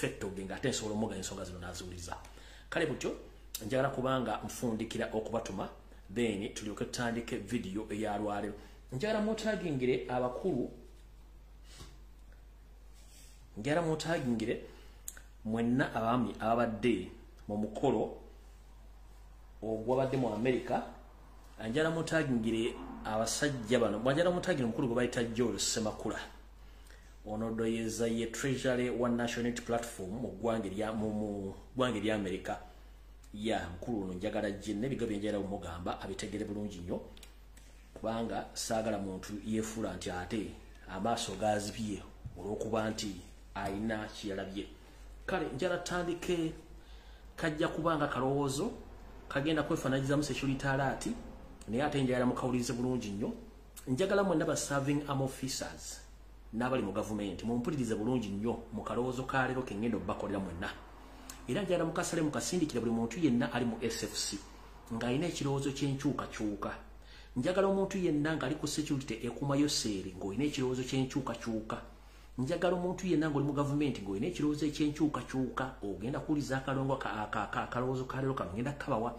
Afettoge nga ate nsobola omuga ensonga zino n'aziwuliza. Kale butyo njagala kubanga nfundikira okubatuma, then tulyoke tutandike vidiyo eyalwaleero. Njagala mutagingire abakulu, njagala mutagingire mwenna abaami ababadde mu mukolo ogwabadde mu America. Njagala mutagingire abasajja bano, njagala mutagingire omukulu gwe bayita Joel Ssemakula. Ono doyeza ye treasury wa National Unity Platform mu ggwanga erya America. Ya mukulu ono njagala gye n'ebigambo bye njagala omugamba abitegere bulungi nnyo, kubanga saagala muntu yeefuula nti ate amaaso gaazibye olw'okuba nti alina kyeyalabye. Kale njagala tutandike, kajja kubanga kalowoozo kagenda kwefaananyirizamu security alert, naye ate njagala mukawulirize bulungi nnyo. Njagala mwenna ba serving army officers n'abali mu gavumenti mumpulirize bulungi nnyo mu kalowoozo ka leero ke ngenda obbakolera mwenna. Era njagala mukasale mukasindikire buli muntu yenna ali mu SFC ng'alina ekirowoozo ky'enkyukakyuka. Njagala omuntu yenna ng'ali ku security ekuuma Yoseeri ng'olina ekirowoozo ky'enkyukakyuka. Njagala omuntu yenna ng'oli mu gavumenti ng'olina ekirowoozo eky'enkyukakyuka, ogenda kuwuliza akalongo akalowoozo ka leero kano ngenda kabawa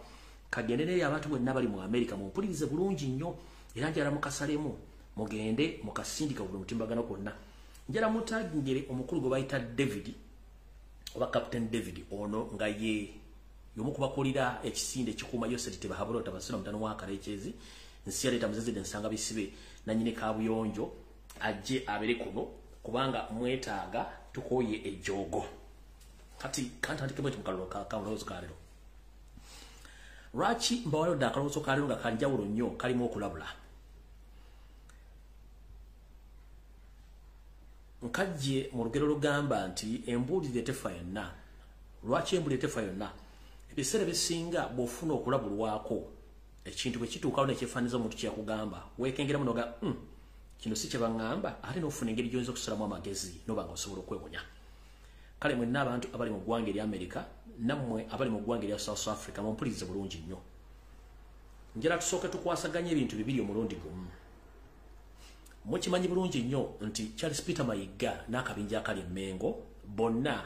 kagende n'eri abantu bonna bali mu America. Mumpulirize bulungi nnyo, era njagala mukasalemu mugende mukasindika buli mutimbagano gwonna. Njagala mutagingire omukulu gwe bayita David oba Captain David, ono nga ye y'omu ku bakulira ekisinde ekikuuma Yoseeri Tibuhaburwa Tabasira mutano wa Karekyezi nsi yaleeta muzezedde nsanga bisibe nannyini Kabuyonjo, ajje abeere kuno kubanga mwetaaga, tukooye ejjoogo. Kati kantandike bweti mu kalowoozo ka leero. Lwaki mbawalodde akalowoozo ka leero nga kanjawulo nnyo, kalimu okulabula? Nkajje mu lugero lugamba nti embuulire tefa yonna. Lwaki embuulire tefa yonna? Ebiseera ebisinga bw'ofuna okulabulwako ekintu bwe kituukawo nekyefaananiza omuntu kyeyakugamba, weekengeramu noga kino si kye baŋŋamba, ate n'ofuna engeri gy'oyinza okusalamu amagezi n'oba nga osobola okwewonya. Kale mwenna abantu abali mu ggwanga erya America nammwe abali mu ggwanga erya South Africa mumpulirize bulungi nnyo. Njagala tusooke tukwasaganye ebintu bibiri omulundi gumu. Mukimanyi bulungi nnyo nti Charles Peter Mayiga n'akabinja akali Mmengo bonna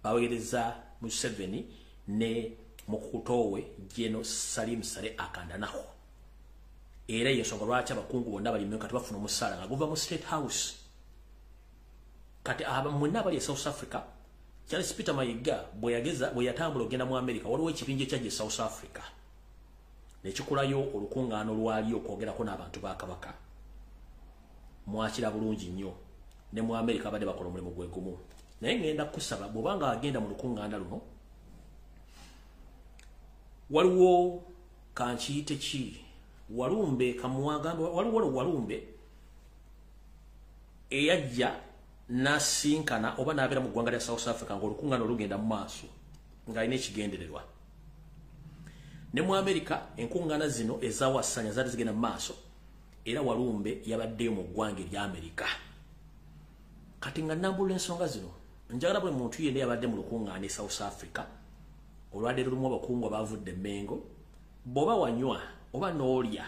baweereza Museveni ne mukutowe General Salim Saleh Akandanaho. Era y'ensonga lwaki abakungu bonna bali Mmengo kati bafuna omusaala nga guva mu State House. Kati mwenna abali e South Africa, Charles Peter Mayiga bwe yatambula ogenda mu America, waliwo ekibinja ekyajja e South Africa nekikolayo olukungaano lwali okwogerako n'abantu ba Kabaka. Mwakira bulungi nnyo ne mu America abadde bakola omulimu gwe gumu. Naye ngenda kusaba bw'obanga agenda mu lukungaana luno, waliwo kankiyite ki Walumbe kamuwagamba, waliwo Walumbe eyajja n'asinkana oba n'abeera mu ggwanga lya South Africa ng'olukungaana olugenda mu maaso ng'alina ekigendererwa. Ne mu America enkungaana zino ezawasanya zaali zigenda mu maaso, era Walumbe yabaddeyo mu ggwanga erya America. Kati nga nambulula ensonga zino, njagala buli muntu yenna yabadde mu lukungaana e South Africa olwadde lulimu abakungu abavudde Mmengo, bw'oba wanywa oba n'olya,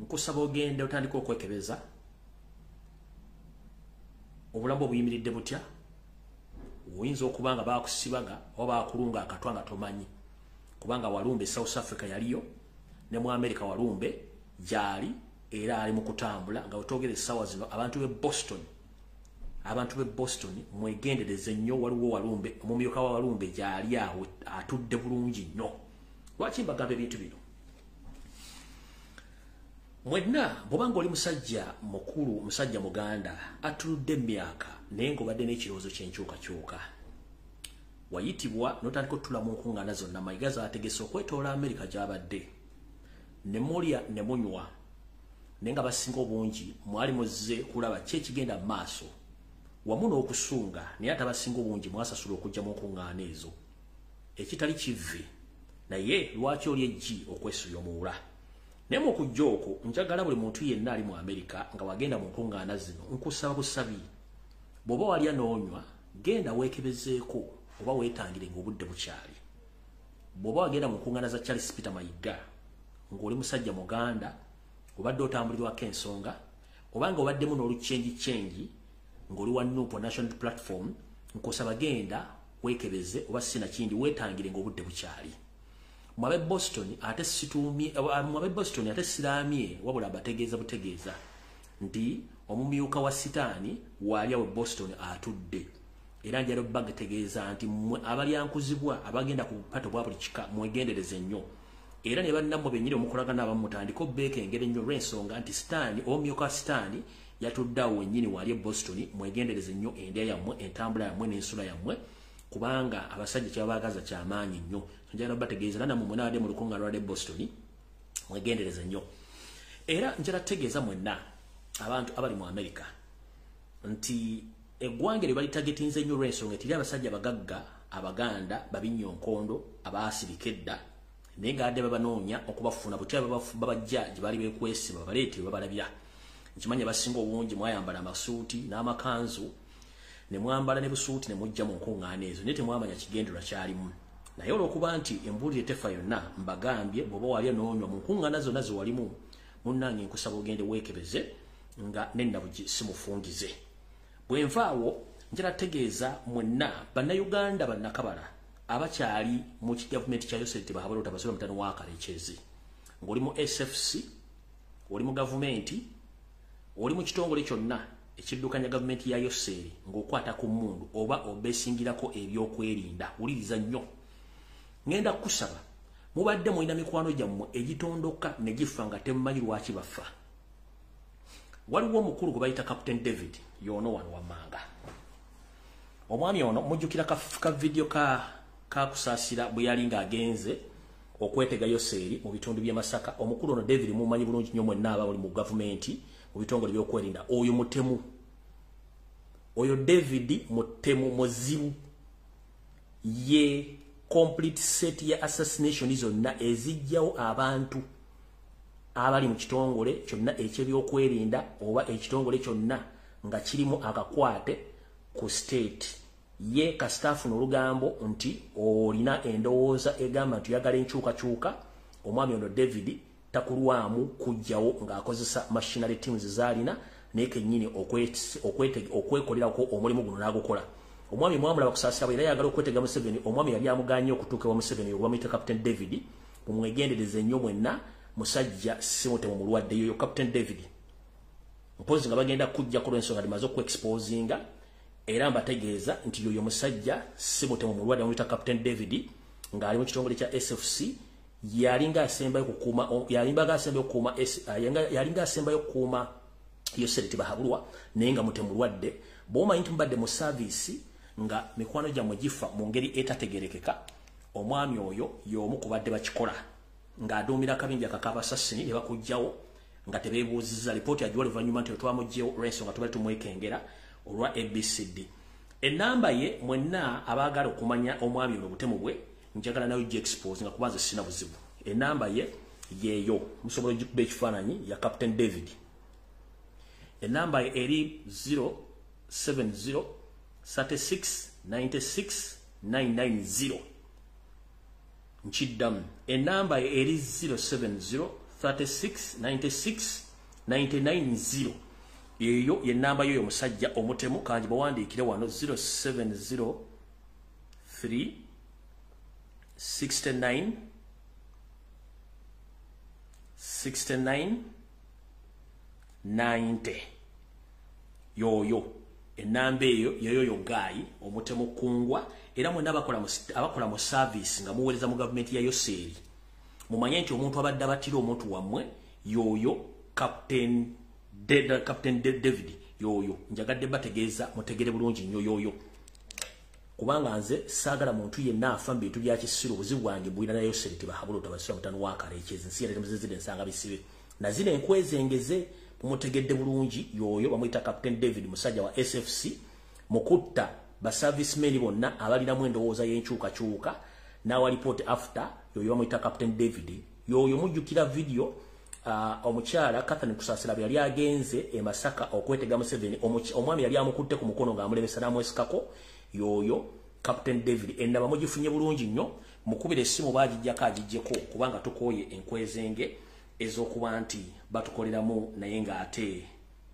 nkusaba ogende otandike okwekebeza obulamu obuyimiridde butya. Oyinza okuba nga baakusibaga oba baakulunga akatwa nga tomanyi, kubanga Walumbe South Africa yaliyo ne mu America Walumbe gyali, era ali mu kutambula nga wetwogera essaawa zino. Abantu b'e Boston mwegendereze nnyo, waliwo Walumbe, omumyuka wa Walumbe gyali awo atudde bulungi nnyo. Lwaki mbagamba ebintu bino? Mwenna bw'obanga oli musajja mukulu, musajja muganda atuludde emyaka naye ng'obadde n'ekirowoozo ky'enkyukakyuka, wayitibwa n'otandika otula mu nkungaana zonna Mayiga z'ategese okwetoola America gy'abadde, ne mulya ne munywa, naye nga basinga obungi mwali muzze kulaba ki ekigenda mu maaso wamu n'okusunga, naye ate abasinga obungi mwasasula okujja mu nkungaana ezo ekitali kivi. Naye lwaki oli eggi okwesuya omuwula? Naye mu kujja okwo njagala buli muntu yenna ali mu America nga wagenda mu nkungaana zino, nkusaba busabi, bw'oba walya n'onywa genda weekebezeeko oba weetangire ng'obudde bukyali. Bw'oba wagenda mu nkungaana za Charles Peter Mayiga ng'oli musajja muganda obadde otambulirwako ensonga, oba nga obaddemu n'oluchengi chengi ng'oli wa NUP National Platform, Nkusaba genda weekebeze oba sinakindi weetangire ng'obudde bukyali. Mwabe Boston ate situmye, mwabe Boston ate siramye, wabula abategeeza butegeeza nti omumyuka wa sitaani waali awe Boston atudde. Era njala bagetegeeza nti mmwe abalyankuzibwa abagenda ku bupato bwa buli kika mwegendereze nnyo. Era ne bannammwe bennyini omukolagana abamu mutandike obbeekengera ennyo olw'ensonga nti sitaani omumyuka wa sitaani yatudde awo wennyini waali e Boston. Mwegendereze nnyo endya yammwe, entambula yammwe n'ensula yammwe, kubanga abasajja kyebabaagaza kyamaanyi nnyo. Njagala bategeeza nammwe mwenna abadde mu lukuŋŋaana lwa Boston mwegendereze nnyo. Era njagala tegeeza mwenna abantu abali mu America nti eggwanga eryo balitagetinze nnyo olw'ensonga etiri abasajja bagagga Abaganda babinnyo nkondo abaasirika edda, naye ng'adde babanoonya okubafuna butya babajja gye baali beekwese babaleete babalabya. Nkimanyi abasinga obungi mwayambala amasuuti n'amakanzu ne mwambala ne busuuti ne mujja mu nkuŋŋaana ezo, naye temwamanya kigendererwa kyalimu. Naye olw'okuba nti embuulire tefa yonna, mbagambye bw'oba walya n'onywa mu nkuŋŋaana zonna ze walimu, munnange nkusaba ogende weekebeze nga nennabugi simufungize. Bwe nvaawo njala tegeeza mwenna Bannayuganda bannakabala abakyali mu kigavumenti kya Yoseri Tibuhaburwa Tabasirwa mutano wa Karekyezi, ng'oli mu SFC, oli mu gavumenti, oli mu kitongole kyonna ekiddukanya gavumenti ya Yoseri, ng'okwata ku mmundu oba obeesingirako ebyokwerinda, wuliriza nnyo. Ngenda kukusaba, mubadde mulina mikwano gyammwe egitondoka ne gifa nga temumanyi lwaki bafa. Waliwo omukulu gwe bayita Captain David, y'ono wano wammanga. Omwami ono mujjukira ka vidiyo ka Kakusaasira bwe yali ng'agenze okwetega Yoseri mu bitundu by'e Masaka. Omukulu ono David mumanyi bulungi nnyo mwenna abali mu gavumenti mu bitongole by'okwerinda. Oyo mutemu, oyo David mutemu muzibu, ye complete set ya assassination zonna ezijjawo abantu abali mu kitongole kyonna ekyebyokwerinda oba ekitongole kyonna nga kirimu akakwate ku state. Ye kasitaafu n'olugambo nti olina endowooza egamba nti oyagala enkyukakyuka, omwami ono David takulwamu kujjawo ng'akozesa machinery teams z'alina naye kennyini okwekolerako omulimu guno n'agukola. Omwami mwamulaba Kusaasira bwe yali ayagala okwetega Museveni, omwami yali amuganye okutuuka ewa Museveni, bamuyita Captain David. Mumwegendereze nnyo mwenna, musajja si mutemu mulwadde yoyo Captain David. Mpozi nga bagenda kujjako olw'ensonga limaze okuexposinga, era mbategeeza nti yoyo musajja si mutemu mulwadde bamuyita Captain David, ng'ali mu kitongole kya SFC. Yalinga asembayo kukuuma, yalinga asembayo kukuuma, yalinga asembayo kukuuma Yoseri Tibuhaburwa, naye nga mutemu mulwadde. Bw'omanyi nti mubadde mu service nga mikwano gyammwe gifa mu ngeri etategerekeka, omwami oyo y'omu ku badde bakikola ng'aduumira akabinja kak'abasasini ne bakuggyawo nga tebeebuuzizza. Lipooti agiwa oluvannyuma nti twamuggyewo olw'ensonga tubadde tumwekengera olwa ABCD. Ennamba ye mwenna abaagala okumanya omwami ono obutemu bwe, njagala nayo gyexpose nga kubanze sina buzibu. Ennamba ye yeeyo, musobola ogikuba ekifaananyi, ya Captain David. Ennamba ye eri 070 36 96 990. Nkiddamu, ennamba ye eri 070 36 96 990. Eyo ye namba yoyo omusajja omutemu. Kangi bawandiikire wano 0703 69 69 90. Yoyo enamba eyo yeyoyo guy omutemu kungwa. Era mwenna abakola mu service nga muweereza mu gavumenti ya Yoseri, mumanye nti omuntu abadde abattira omuntu wammwe yoyo Captain David yoyo. Njagadde bategeeza mutegere bulungi nnyo yoyo, kubanga nze saagala muntu yenna afa mu bintu bya kisiru. Obuzibu bwange bwina na Yoseri Tibuhaburwa Tabasira mutano wa Karekyezi, nsi yaleeta muzizide ensanga bisibe nazino enkwezengeze. Mumutegedde bulungi, yoyo bamuyita Captain David, musajja wa SFC. Mukutta ba servicemen bonna abalinamu endowooza y'enkyukakyuka n'awa report after, yoyo bamuyita Captain David. Yoyo mujjukira video omukyala Catherine Kusasira bwe yali agenze e Masaka okwetega Museveni, omwami yali amukutte ku mukono ng'amulemesa n'amwesikako, yoyo Captain David. Endaba mugifunye bulungi nnyo. Mukubira essimu baagijjako agijjeko, kubanga tukooye enkwezenge ez'okuba nti batukoleramu naye ng'ate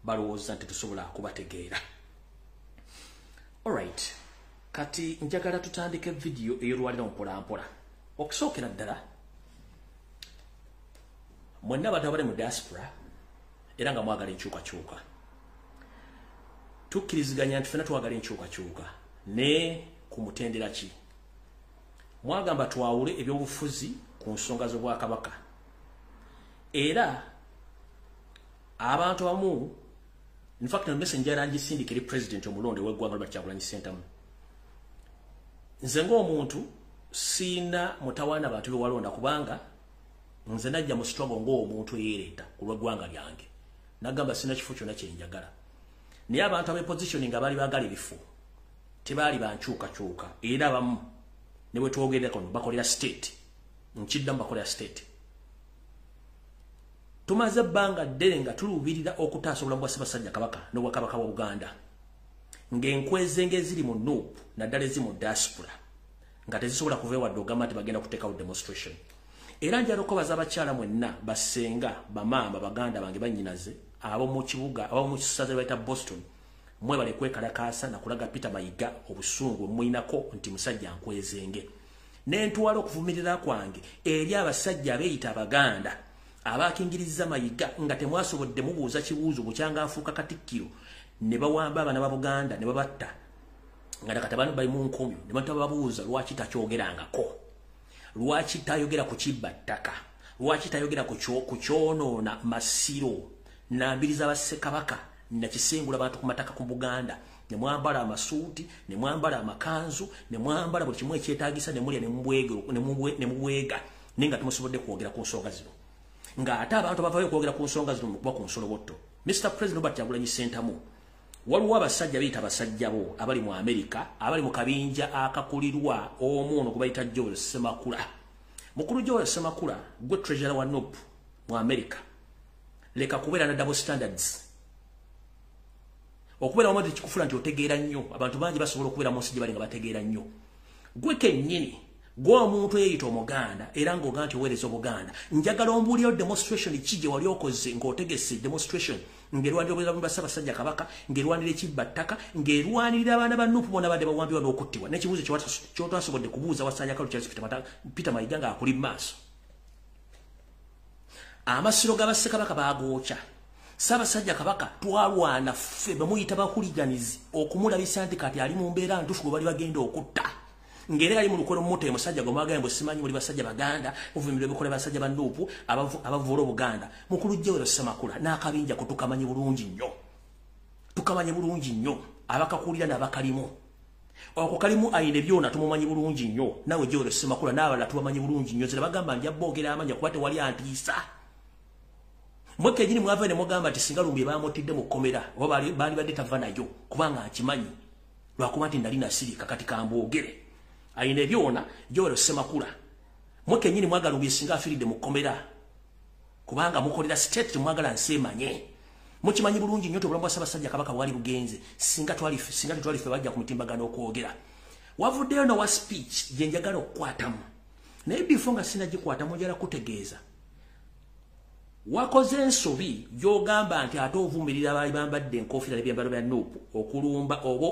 balowooza nti tusobola kubategeera. Alright. Kati njagala tutandike vidiyo ey'olwaliro mpola mpola. Okusookera ddala, mwenna abantu abali mu diaspora era nga mwagala enkyukakyuka, tukkiriziganya nti ffenna twagala enkyukakyuka, ne ku mutendera ki? Mwagamba twawule ebyobufuzi ku nsonga z'obwakabaka. Era abantu abamu, in fact, no message njala ngisindika eri president omulonde w'eggwanga Robert Kyagulanyi Ssentamu. Nze ng'omuntu siina mutawaana bantu bewalonda, kubanga nze najja mu struggle ng'omuntu eyeereeta ku lw'eggwanga lyange. Nagamba sina kifo kyonna kyenjagala, naye abantu abepositioning nga baali baagala ebifo tebaali bankyukakyuka. Era abamu ne bwe twogerera kono bakolera state, nkiddamu, bakolera state. Tumaze ebbanga ddene nga tuluubirira okutaasa obulamu bwa Ssaabasajja Kabaka n'Obwakabaka bwa Buganda, ng'enkwezenge eziri mu NUP, naddala eziri mu diaspora, nga tezisobola kuva ewadde ogamba nti bagenda kuteekawo demonstration. Era njala okubaza abakyala mwenna, basenga, bamaama, baganda bange, bannyinaze ab'omu kibuga, ab'omu kisaza bayita Boston, mwebale kwekalakaasa nakulaga Peter Mayiga obusungu mwinako nti musajja nkwezenge. Nentwala okuvumirira kwange eri abasajja abeeyita Abaganda abakingiriza Mayiga, nga temwasobodde mubuuza kibuuzo bukyanga afuuka katikkiro, ne bawamba abaana ba Buganda ne babatta, nga nakati abantu bali mu nkomyo, ne batababuuza lwaki takyogerangako, lwaki tayogera ku kibba ttaka, lwaki tayogera ku kyonoona masiro nambiriza bassekabaka nakisengula bantu ku mataka ku Buganda. Ne mwambala amasuuti, ne mwambala amakanzu, ne mwambala buli kimu ekyetaagisa, ne mulya ne mubwega, naye nga temusobodde kwogera ku nsonga zino, ng'ate abantu abavayo okwogera ku nsonga zino mukuba ku nsolobotto. Mr President Robert Kyagulanyi Ssentamu, waliwo abasajja beyita abasajja bo abali mu Amerika, abali mu kabinja akakulirwa omu ono gwe bayita Joel Ssemakula. Mukulu Joel Ssemakula, gwe treasurer wa NUP mu Amerika, leka kubeera na double standards. Okubeera wamu tekikufula nti otegeera nnyo. Abantu bangi basobola okubeera mu nsi gye bali nga bategeera nnyo. Gwe kennyini, gwe omuntu eyeyita Omuganda era ng'ogaa nti oweereza Obuganda, njagala ombuuliro demonstration ki gye wali okoze ng'otegese demonstration ng'erwanirira obulamu bwa Ssaabasajja Kabaka, ng'erwanirira ekibba ttaka, ng'erwanirira abaana ba NUP bonna badde bawambibwa n'okuttibwa, n'ekibuuzo ky'otwasobodde kubuuza Wasanyakalu Charles Peter Mayiga ng'akuli mu maaso. Amasiro g'abassekabaka baagokya. Ssaabasajja Kabaka twalwana ffe bamuyita bahuliganizi okumulabisa nti kati ali mu mbeera ntuufu gwe bali bagenda okutta, ng'era ali mu lukono mmuta. Musajja gwe mwagambye mbu simanyi muli basajja Baganda, muvumirira ebikola basajja ba NUP abavuula Obuganda. Mukulu Joel Ssemakula n'akabinja ko tukamanyi bulungi nnyo, tukamanyi bulungi nnyo, abakakulira n'abakalimu. Ako kalimu ayine byona tumumanyi bulungi nnyo. Nawe Joel Ssemakula n'abalala tubamanyi bulungi nnyo. Zira bagamba nja boogera amanya kuba tewali antiisa. Mwe kennyini mwava ne mugamba nti singa Lumbuye bamutidde mu kkomera oba baali badde tava nayo, kubanga nkimanyi lwakuba nti nali nasirika. Kati kamboogere ayina ebyona. Joel Ssemakula, mwe kennyini mwagala Lumbuye singa afiiridde mu kkomera, kubanga mukolera state, temwagala nsi emanye. Mukimanyi bulungi nnyo obulamu bwa Ssaabasajja Kabaka bwali bugenze singa singa tetwalife bajja ku mitimbagano okwogera. Wavuddeyo nowa speech gye njagala okukwatamu, naye before nga sinagikwatamu, njagala kutegeeza wakoze ensobi gy'ogamba nti ate ovumirira abaali bambadde enkofiira n'ebyambalo bya NUP okulumba oba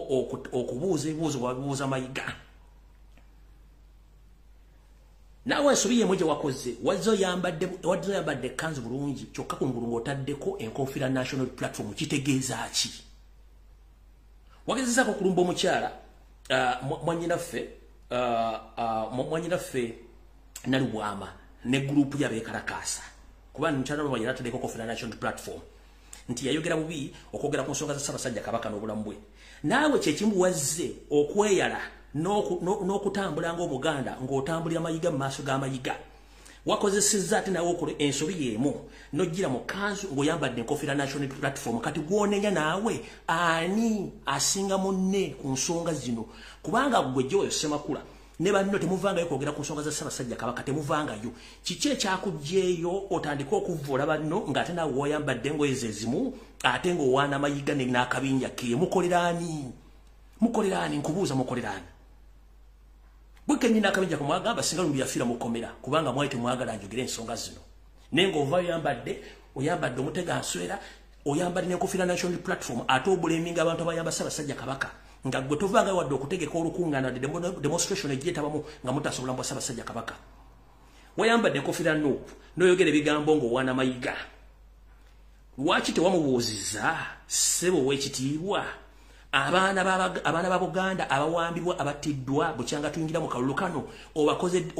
okubuuza ebibuuzo bwabibuuza Mayiga. Naawe ensobi yemu gye wakoze, wazze oyambadde ekkanzu bulungi, kyokka ku ngulu ng'otaddeko enkofiira National Platform. Kitegeeza ki? Wagezezaako okulumba omukyala mwanyinaffe Nalubwama ne gurupu y'abeekalakaasa, kuba mukyala lwa yali ataddeko kofiira National Platform, nti yayogera bubi okwogera ku nsonga za Ssaabasajja Kabaka n'obulamu bwe. Naawe kyekimu wazze okweyala n'okutambula ng'Omuganda ng'otambulira Mayiga mu maaso ga Mayiga. Wakozesezza ate nawe okola ensobi y'emu n'ojjira mu kanzu ng'oyambadde enkofiira National Platform. Kati gw'onenya naawe ani asinga munne ku nsonga zino? Kubanga ggwe Joel Ssemakula ne banno temuvangayo kwogera ku nsonga za Ssaabasajja Kabaka, temuvangayo. Kiki ekyakuggyeeyo otandike okuvvoola banno ng'ate naawe w'oyambadde engoye ze zimu, ate ng'owaana Mayiga n'akabinja ke? Mukolera ani? Mukolera ani? Nkubuuza, mukolera ani? Bwe kennyini akabinja ko mwagamba singa Lumbi yafiira mukomera, kubanga mwali temwagala njogere ensonga zino, naye ng'ovaayo oyambadde omutega nswera, oyambadde n'enkofiira National Platform, ate obulaminga abantu abayamba Ssaabasajja Kabaka. Nga gwe tovanga wadde okutegeka olukungaana demonstration egyetabamu nga mutasobola mbwa Ssaabasajja Kabaka. Wayambadde enkofiira NUP n'oyogera ebigambo ng'owaana Mayiga. Lwaki tewamubuuzizza ssebo ow'ekitiibwa abaana ba Buganda abawambibwa abattiddwa bukyanga tuyingira mu kalulu kano obakoze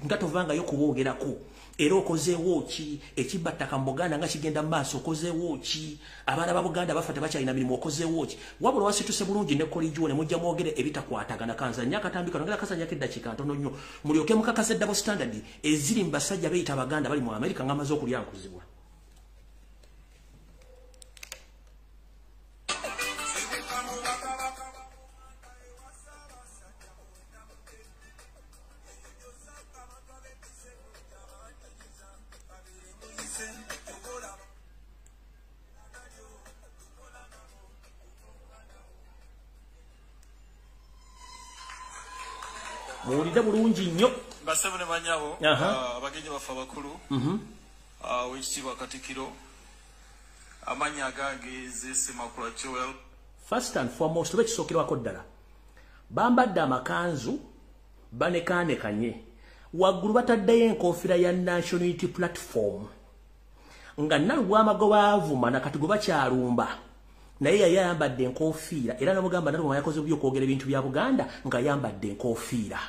nga tovangayo kuboogerako, era okozeewo ki ekibba ttaka mu Buganda nga kigenda mu maaso, okozeewo ki abaana ba Buganda bafa tebakyalina mirimu, okozeewo ki? Wabula wasituse bulungi ne koligiwo ne mujja mwogere ebitakwatagana. Kanzanya akatambi kano ngera kasanyako eddakiika ntono nnyo mulyoke mukakase double standard eziri mu basajja beeyita Abaganda bali mu Amerika nga bamaze okulyankuzibwa. Muwulire bulungi nnyo. Basebo ne banyabo, abagenyi baffe abakulu, owekitiibwa Katikkiro, amannya agange nze Ssemakula Joel. First and foremost, oba ekisookerwako ddala, bambadde amakanzu banekaanekanye, waggulu bataddeyo enkofiira ya National Unity Platform nga Nalubwama gwe baavuma nakati gwe bakyalumba, naye yali ayambadde enkofiira era namugamba Nalubwama yakoze bubi okwogera ebintu bya Buganda nga ayambadde enkofiira.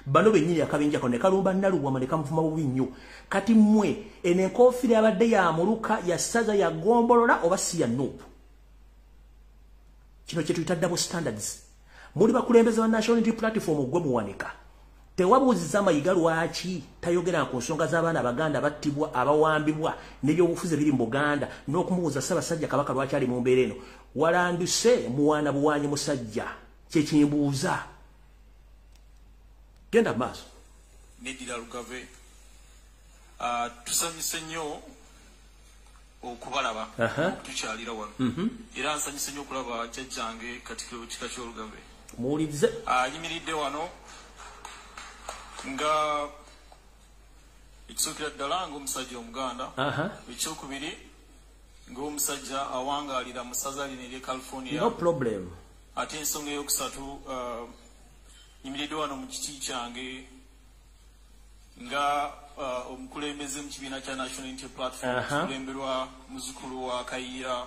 Bano bennyini akabinja kano ne kalumba Nalubwama ne kamuvuma bubi nnyo. Kati mmwe eno enkofiira yabadde ya muluka, ya ssaza, ya ggombolola oba si ya NUP? Kino kye tuyita double standards. Muli bakulembeze ba National Unity Platform gwe muwanika. Tewabuuzizza Mayiga lwaki tayogera ku nsonga z'abaana Abaganda battibwa, abawambibwa n'ebyobufuzi ebiri mu Buganda, n'okumubuuza Ssaabasajja Kabaka lwaki ali mu mbeera eno. Walanduse muwaana buwanyi musajja, kye kimbuuza. Genda maaso. Neddira Lugave, tusanyuse nnyo okubalaba, tukyalira wano. Era nsanyuse nnyo okulaba jjajjange Katikkiro w'ekika ky'Olugave. Muwulirize. Ayimiridde wano nga ekisookera ddala ng'omusajja Omuganda, ekyokubiri ng'omusajja awangaalira mu ssaza lino ery'e California. No problem. Ate ensonga eyokusatu, nyimiridde wano mu kiti kyange nga omukulembeze mu kibiina kya National Unity Platform, kikulemberwa muzzukulu wa Kayiira,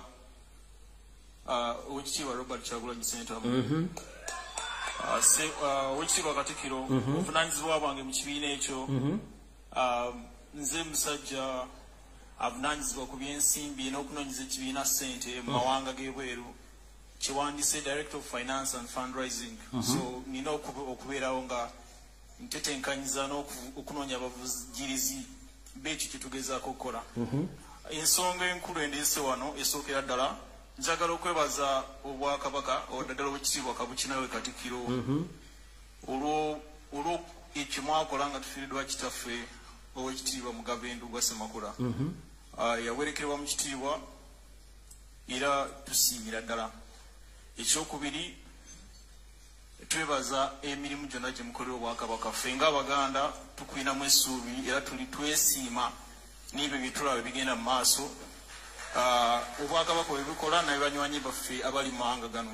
owekitiibwa Robert Kyagulanyi Ssentamu. Owekitiibwa Katikkiro, obuvunaanyizibwa bwange mu kibiina ekyo, nze musajja avunaanyizibwa ku byensimbi n'okunoonyeza ekibiina ssente mu mawanga g'ebweru, kiwandiise Director of Finance and Fundraising. So nina okubeerawo nga ntetenkanyiza n'okunoonya abavugirizi b'ekyo kye tugezaako okukola. Ensonga enkulu endeese wano esookera ddala, njagala okwebaza Obwakabaka naddala Oweekitiibwa Kabukinawe Katikkiro olwo ekyo mwakola nga tufiiriddwa kitaffe Oweekitiibwa Mugabe Ndugwa Ssemakula. Yawerekerwa mu kitiibwa era tusiimira ddala. Ekyokubiri, twebaza emirimu gyonna gye mukolera Obwakabaka. Ffe ng'Abaganda tukulinamu essuubi era tuli twesiima n'ebyo bye tulaba bigenda mu maaso. Obwakabaka bwe bukola naye banywanyi baffe abali mu mawanga gano.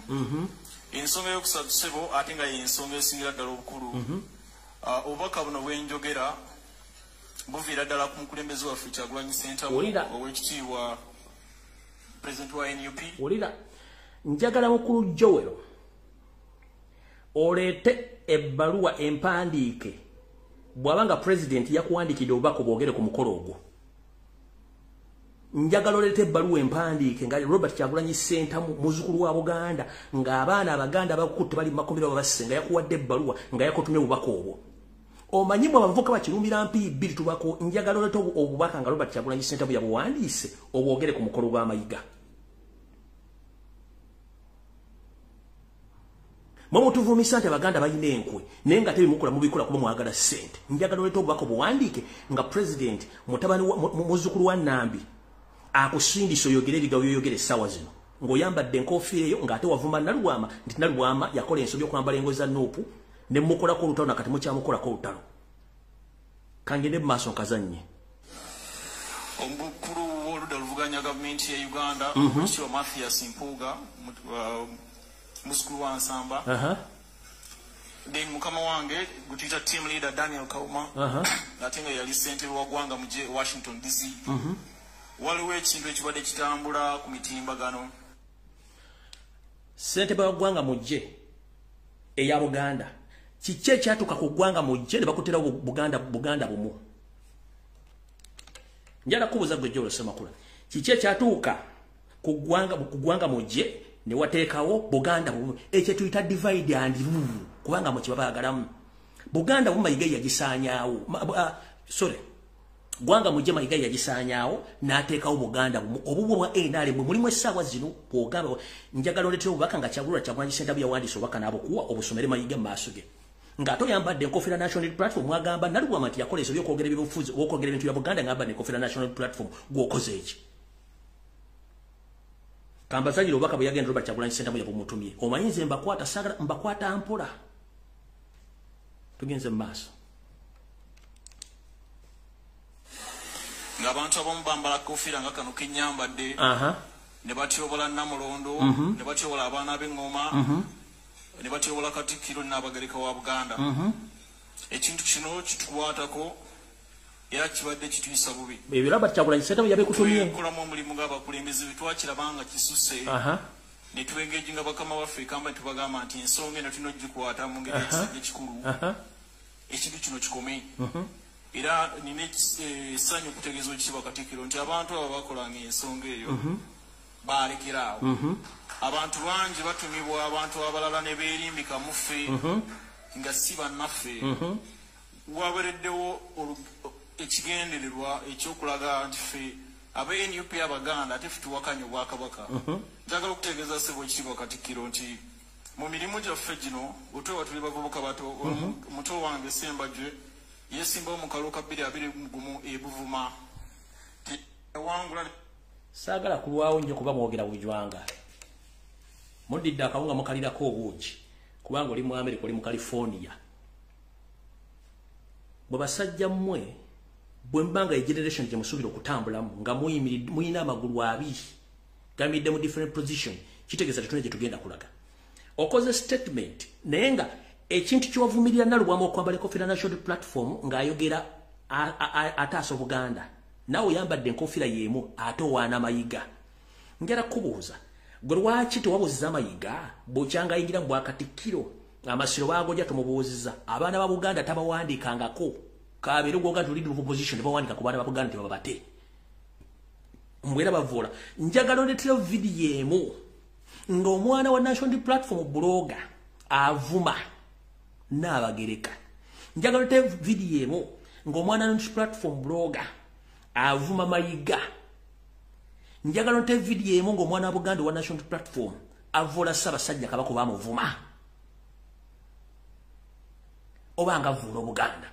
Ensonga eyokusatu ssebo, ate nga y'ensonga esingira ddala obukulu, obubaka buno bwe njogera buviira ddala ku mukulembeze waffe Kyagulanyi Ssentamu, owekitiibwa President wa NUP. Wulira, njagala mukulu Joel oleete ebbaluwa empandiike bw'aba nga President yakuwandiikidde obubaka bwogere ku mukolo ogwo. Njagala oleete ebbaluwa empandiike nga Robert Kyagulanyi Ssentamu muzzukulu wa Buganda, ng'abaana Abaganda bakutte bali mu makomera babasse, nga yakuwadde ebbaluwa nga yakutumye obubaka obwo. Omanyi mwe abavubuka bakirumbira mpi bbiri tubako. Njagala oleete obubaka nga Robert Kyagulanyi Ssentamu yabuwandiise obwogere ku mukolo gwa Mayiga. Mwe mutuvumisa nti Abaganda balina enkwe, naye nga tebimukola mubikola kuba mwagala ssente. Njagala oleete obubaka obuwandiike nga President mutabani muzzukulu wa Nambi akusindisa oyogere ebigambo by'oyogera essaawa zino ng'oyambadde enkofiira eyo, ng'ate wavuma Nalubwama nti Nalubwama yakola ensobi okwambala engoye za NUP ne mukolako olutalo, nakati mukyamukolako olutalo. Kangende mu maaso nkazannye. Omukulu w'oludda oluvuganya gavumenti ya Uganda, Oweekitiibwa Mathias Mpuuga, Muzzukulu wa Nsamba. Then mukama wange gutuyita team leader Daniel Kauma, ate nga yali ssentebe wa Ggwanga Mujje Washington DC. Waliwo ekintu ekibadde kitambula ku mitimbagano. Ssentebe wa Ggwanga Mujje eya Buganda, kiki ekyatuuka ku Ggwanga Mujje ne bakuterawo Buganda Bumu? Njala kubuuza gwe Joel Ssemakula, kiki ekyatuuka ku Ggwanga Mujje ne wateekawo Buganda Bumu? Ekyo tuyita divide and rule, kubanga mu kibabaagalamu. Buganda Bumu Mayiga yagisaanyaawo, sorry, Ggwanga Mujje Mayiga yagisaanyaawo n'ateekawo Buganda Bumu. Obubwo bwa NRM bwe mulimu essaawa zino bw'ogamba njagala oleetewo obubaka nga Kyagulanyi Ssentamu yawandiise obubaka n'abukuwa obusomere Mayiga mu maaso ge. Ng'ate oyambadde enkofiira National Platform, mwagamba Nalubwama nti yakola ensobi okwogera ebyobufuzi, okwogera ebintu bya Buganda ng'ambadde enkofiira National Platform, gw'okoze eki? Kambazanyira obubaka bwe yagenda Robert Kyagulanyi Ssentamu yabumutumye. Omanyi nze mbakwata, saagala mbakwata mpola. Tugenze mu maaso. Ng'abantu abamu bambala kofiira nga kano kenyambadde, ne batyobola Nnamulondo, ne batyobola abaana b'eŋŋoma, ne batyobola Katikkiro n'Abagereka wa Buganda. Ekintu kino kitukwatako era kibadde kituyisa bubi. Ebyo Robert Kyagulanyi Ssentamu yabikutumye. Tukolamu omulimu ng'abakulembeze bwe twakiraba nga kisuse, ne twengeginga bakama baffe ekamba tubagamba nti ensonga eno tulina okugikwata mu ngeri ekisajja ekikulu, ekintu kino kikome. Era nina essanyu okutegeeza Oweekitiibwa Katikkiro nti abantu abo bakolanga ensonga eyo baalekera awo. Abantu bangi batumibwa abantu abalala ne beerimbika mu ffe nga si bannaffe. Wabeereddewo ekigendererwa ekyokulaga nti ffe aba NUP Abaganda ate ffe tuwakanya Obwakabaka. Njagala okutegeeza ssebo Oweekitiibwa Katikkiro nti mu mirimu gyaffe gino otwewa tuli bavubuka bato. Muto wange Ssembajwe yesimbawo mu kalulu ka 2021 e Buvuma. Tewangula. Saagala kulwawo nnyo kuba mwogera bujwanga. Mudidde akawunga mukalirako obuugi kubanga oli mu America, oli mu California. Bwe basajja mmwe bwe mbanga e generation gye musuubira okutambulamu nga muyina amagulu abiri gamiridde mu different position, kitegeeza tetulina gye tugenda kulaga. Okoze statement naye nga ekintu kyewavumirira Nalubwama okwambala enkofiira National Platform ng'ayogera ataasa Obuganda, naawe oyambadde enkofiira y'emu ate owaana Mayiga. Njala kubuuza gwe lwaki tewabuuziza Mayiga bw'okyanga ayingira mu bwakatikkiro? Amasiro baagojja tomubuuziza. Abaana ba Buganda tabawandiikangako, kabeere gwoga tuli mu opposition tebawandiika ku baana ba Buganda tebabate mbwera bavuula. Njagala oleeterewo vidiyo emu ng'omwana wa National Platform blogger avuma Nnaabagereka. Njagala oleeterewo vidiyo emu ng'omwana wa National Platform blogger avuma Mayiga. Njagala oleeterewo vidiyo emu ng'omwana wa Buganda wa National Platform avoola Ssaabasajja Kabaka bamuvuma oba nga avuula Obuganda.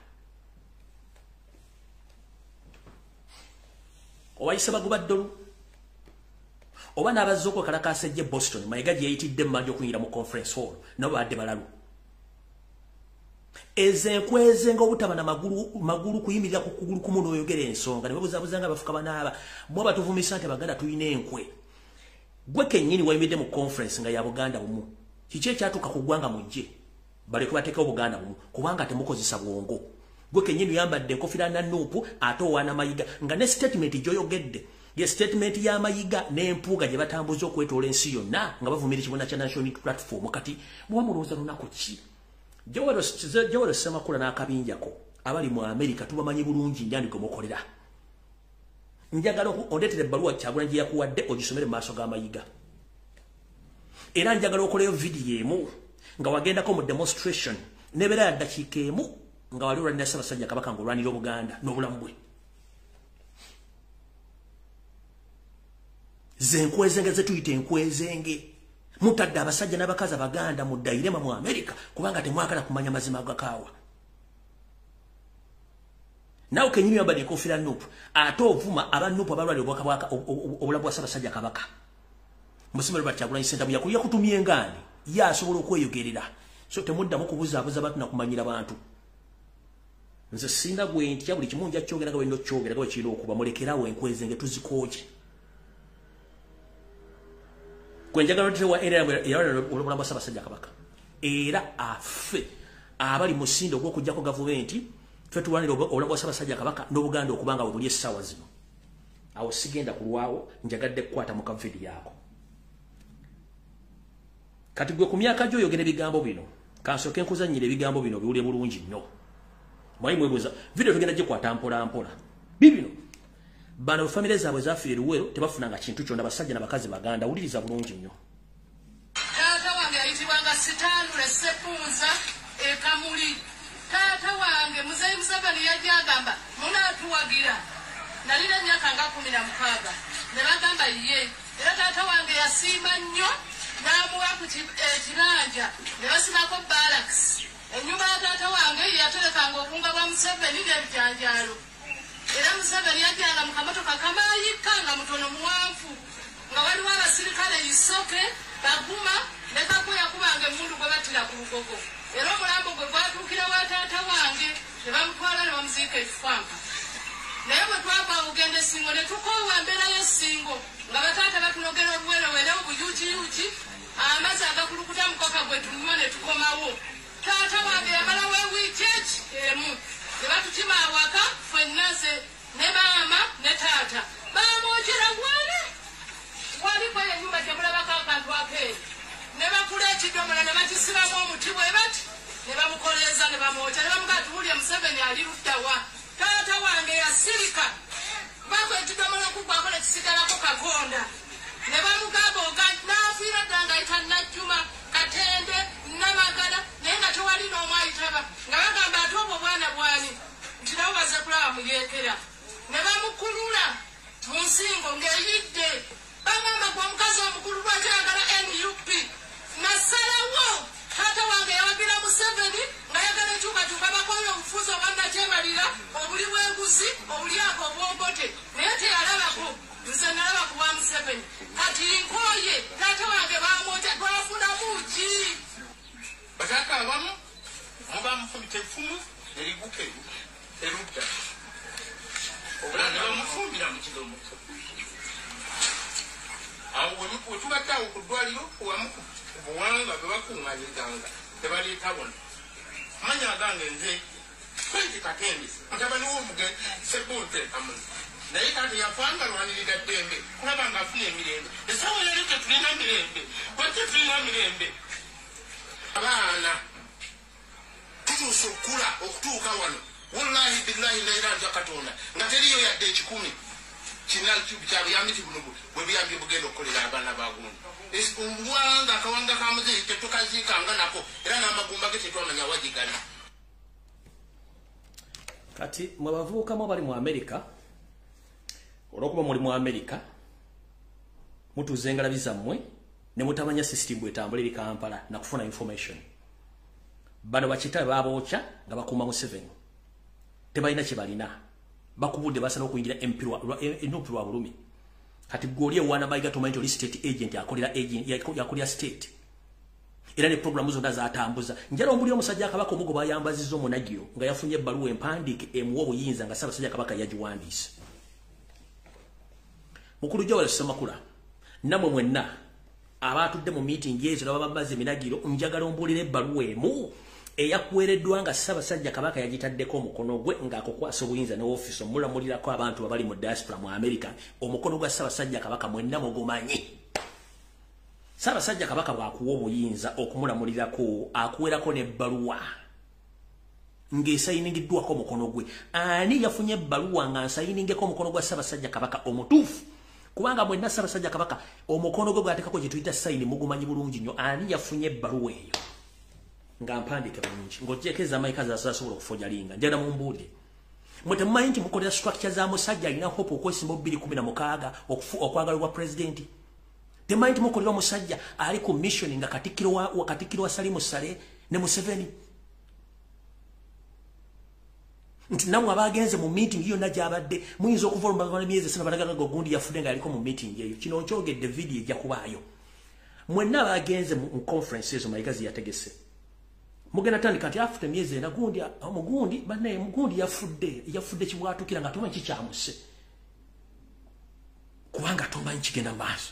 Owayise baguba ddolu oba n'abazze okwekalakaasa ejje Boston, Mayiga gye yayitidde mu mangi okuyingira mu conference hall, nabo babadde balalu. Ezo enkweze ng'obutaba na magulu kuyimirira ku kugulu kumu n'oyogera ensonga ne babuzaabuza nga bafuka banaaba. Mwe batuvumisa nti Abaganda tulina enkwe. Gwe kennyini wayimiridde mu conference nga ya Buganda Bumu. Kiki ekyatuuka ku Ggwanga Mujje baleke bateekawo Buganda Bumu? Kubanga temukozesa bwongo. Gwe kennyini oyambadde enkofiira na Nuupu ate owaana Mayiga, nga ne statement gy'oyogedde ye statement ya Mayiga n'empuuga gye batambuza okwetoola ensi yonna nga bavumira ekibiina kya National Platform. Kati muba mulowooza lunaku ki? Joel Ssemakula n'akabinjako abali mu America tubamanyi bulungi njandi gwe mukolera. Njagala ondeetere ebbaluwa Kyagulanyi gye yakuwadde ogisomere mu maaso ga Mayiga. Era njagala okoleyo vidiyo emu nga wagendako mu demonstration nebeera ya ddakiika emu nga wali olwanira Ssaabasajja Kabaka ng'olwanira Obuganda n'obulamu bwe. Ze nkwezenge ze tuyita enkwezenge. Mutadde abasajja n'abakazi Abaganda mu dayirema mu America kubanga temwagala kumanya mazima gakaawa. Naawe kennyini oyambadde enkofiira Nuupu ate ovuma aba Nuupu abalwalira obulamu bwa Ssaabasajja Kabaka. Museveni Robert Kyagulanyi Ssentamu yakutumye engaani ye asobola okweyogerera. So temuddamu kubuzaabuza bantu na kumanyira bantu. Nze singa gwe ntya buli kimu nja kyogera nga bwe nina okukyogera nga bwe kirina okuba. Mulekerawo enkwezenge tuzikooje. Gwe njagala otewa era obulamu bwa Ssaabasajja Kabaka. Era afe abali musindo ogw'okuggyako gavumenti ffe tulwanira obulamu bwa Ssaabasajja Kabaka n'Obuganda okubanga bwe buli essaawa zino. Awo sigenda kulwawo, njagadde kukwata mu kavidiyo yako. Kati gwe ku myaka gyo oyogera ebigambo bino, kansooke nkuzannyira ebigambo bino biwulire bulungi nnyo. Mwayi mwebuuza, vidiyo tugenda gikwata mpola mpola. Bibino. Bano famire zaabwe zafiira Luweero tebafunanga kintu kyonna, basajja n'abakazi Baganda. Wuliriza bulungi nnyo. Taata wange yayitibwanga Sitandule Ssepunza e Kamuli. Taata wange Muzeeyi Museveni yajja agamba munaatuwagira. Nalina emyaka nga 16 ne bagamba ye. Era taata wange yasiima nnyo n'amuwa ku ekibanja ne basimako barracks. Ennyumba ya taata wange yaterekanga obunga bwa Museveni n'ebijanjaalo. Era Museveni yajjanga mu kamotoka kamayika nga mutono muwanvu, nga waliwo abasirikale Isoke, Baguma ne Kakwe yakubanga emmundu gwe battira ku lugogo. Era omulambo gwe gwatuukira wa taata wange ne bamutwala ne bamuziika ekifampa. Naye bwe twava okugenda Essingo ne tukoowa embeera y'Essingo, nga bataata batunogera obuwerewere obuyuukiyuuki, amazzi agakulukuta mukoka gwe tunywa ne tukomawo. Taata wange yamalawo ewiiki eki emu ne batukima awaka ffenna nze ne maama ne taata. Baamwokera wali waliko ennyumba gye mulabako akantu akeeru, ne bakula ekidomola ne bakisibamu omuti bwe bati ne bamukoleeza ne bamwokya ne bamugaa tuwulye Museveni ali ludda wa. Taata wange yasirika bako ekidomola okuggwako ne kisigalako kakonda ne bamugamba oga n'afiira dda ng'ayita Najjuma, Katende, Namagala, naye nga tewali n'omu ayitaba, nga bagamba ate obwo bwana bwani nti nabo bazze kulaba muyeekera. Ne bamukulula mu nsingo ng'eyidde, bagamba gwe omukazi omukulu lwaki ayagala NUP. Nasalawo taata wange yawagira Museveni ng'ayagala enkyukakyuka, bakoye obufuzi obwannakyemalira, obuli bw'enguzi, obulyako obw'obote, naye teyalabako. Nze nalaba ku bwa Museveni. Kati nkooye taata wange bamwokya, twafunamu ki? Bataata abamu muba mufumita effumu eriguka erudda, obulala ne bamufumbira mu kidomo. Awo we tubadde awo ku ddwaliro wamu ku buwanga bwe bakuŋŋaanyizanga tebaleeta wano. Manya agange nze Kwezi Katende mutabani w'omugenzi Ssebbunze Kamuli, naye taata yafanga alwanirira ddembe kulaba ng'afuna emirembe. Essaawa yali tetulina mirembe, lwaki tetulina mirembe? Abaana tutuuse okukula okutuuka wano, wallahi billahi ndayira nja Katonda nga teriyo yadde 100 kina kyabuyambi ti buno bwe buyambi bugenda okukolera abaana ba gundi. Obuwanga akawanga ka Muzeeyi tetukaziikanga nako, era n'amagumba ge tetwamanya wa gye gali. Kati mwe bavubukamu abali mu Amerika, olw'okuba muli mu Amerika mutuuza engalabi zammwe ne mutamanya system bw'etambula eri Kampala na kufuna information. Bano bakitabe babookya nga bakuuma Museveni, tebalina kye balina, bakubudde basala okuyingira MP NUP lwa bulumi. Kati gwe oli ewaana Mayiga tomanyi nti oli state agent, akolera agent, yakolera state, era ne programu zonna z'atambuza. Njala omuli omusajja Kabaka omugo bayambazizza omunagiro nga yafunye ebbaluwa empandiike emuwa obuyinza nga Ssaabasajja Kabaka yagiwandiise. Mukulu Joel Ssemakula, nammwe mwenna abaatudde mu meeting ezo n'ababambaza eminagiro, njagala ombuulire ebbaluwa emu eyakuweereddwa nga Ssaabasajja Kabaka yagitaddeko omukono gwe ng'akukwasa obuyinza ne woofiisi omulamulirako abantu abali mu diaspora mu Amerika. Omukono gwa Ssaabasajja Kabaka mwenna mugumanyi. Ssaabasajja Kabaka bw'akuwa obuyinza okumulamulirako, akuweerako n'ebbaluwa ng'esayiningiddwako omukono gwe. Ani yafunye ebbaluwa nga nsayiningeko omukono gwa Ssaabasajja Kabaka omutuufu? Kubanga mwenna Ssaabasajja Kabaka omukono gwe gw'ateekako gye tuyita sayini mugumanyi bulungi nnyo. Ani yafunye ebbaluwa eyo nga mpandiike bulungi ng'oggyeko ez'amayika zasobola okufojalinga? Njagala mumbuulire. Mwe temumanyi nti mukolera structure za musajja alina hope okwesimba 2016 okwagalibwa pulezidenti? Temumanyi nti mukolera omusajja ali ku mission nga katikkiro wa Salim Saleh ne Museveni? Nti nammwe abagenze mu meeting yonna gy'abadde muyinza okuva oluvannyuma lw'emyezi esatu balagaga ogundi yafudde ng'aliko mu meeting eyo. Kino nkyogedde, vidiyo ejja kubaayo. Mwenna abagenze mu conference ezo Mayiga ze yategese, mugenda tandika nti after emyezi ena gundi mugundi bannaye mugundi yafudde kibwatukira nga tomanyi kikyamuse, kubanga tomanyi kigenda maaso.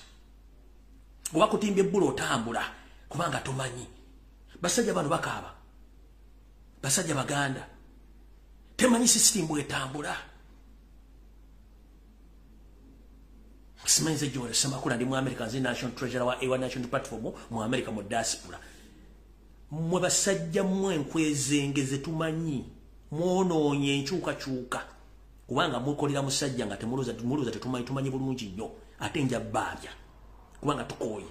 Oba kutimbye ebbula otambula kubanga tomanyi. Basajja bano bakaaba, basajja Baganda, temanyi system bwetambula. Simanyi Joel Ssemakula, ndi mu America, nze National Treasurer wa AWA National Platform mu America mu diaspora. Mmwe basajja mmwe enkwezenge ze tumanyi, mwonoonye enkyukakyuka kubanga mukolera musajja nga temulooza tetumanyi, tumanyi bulungi nnyo, ate nja baabya kubanga tukooye.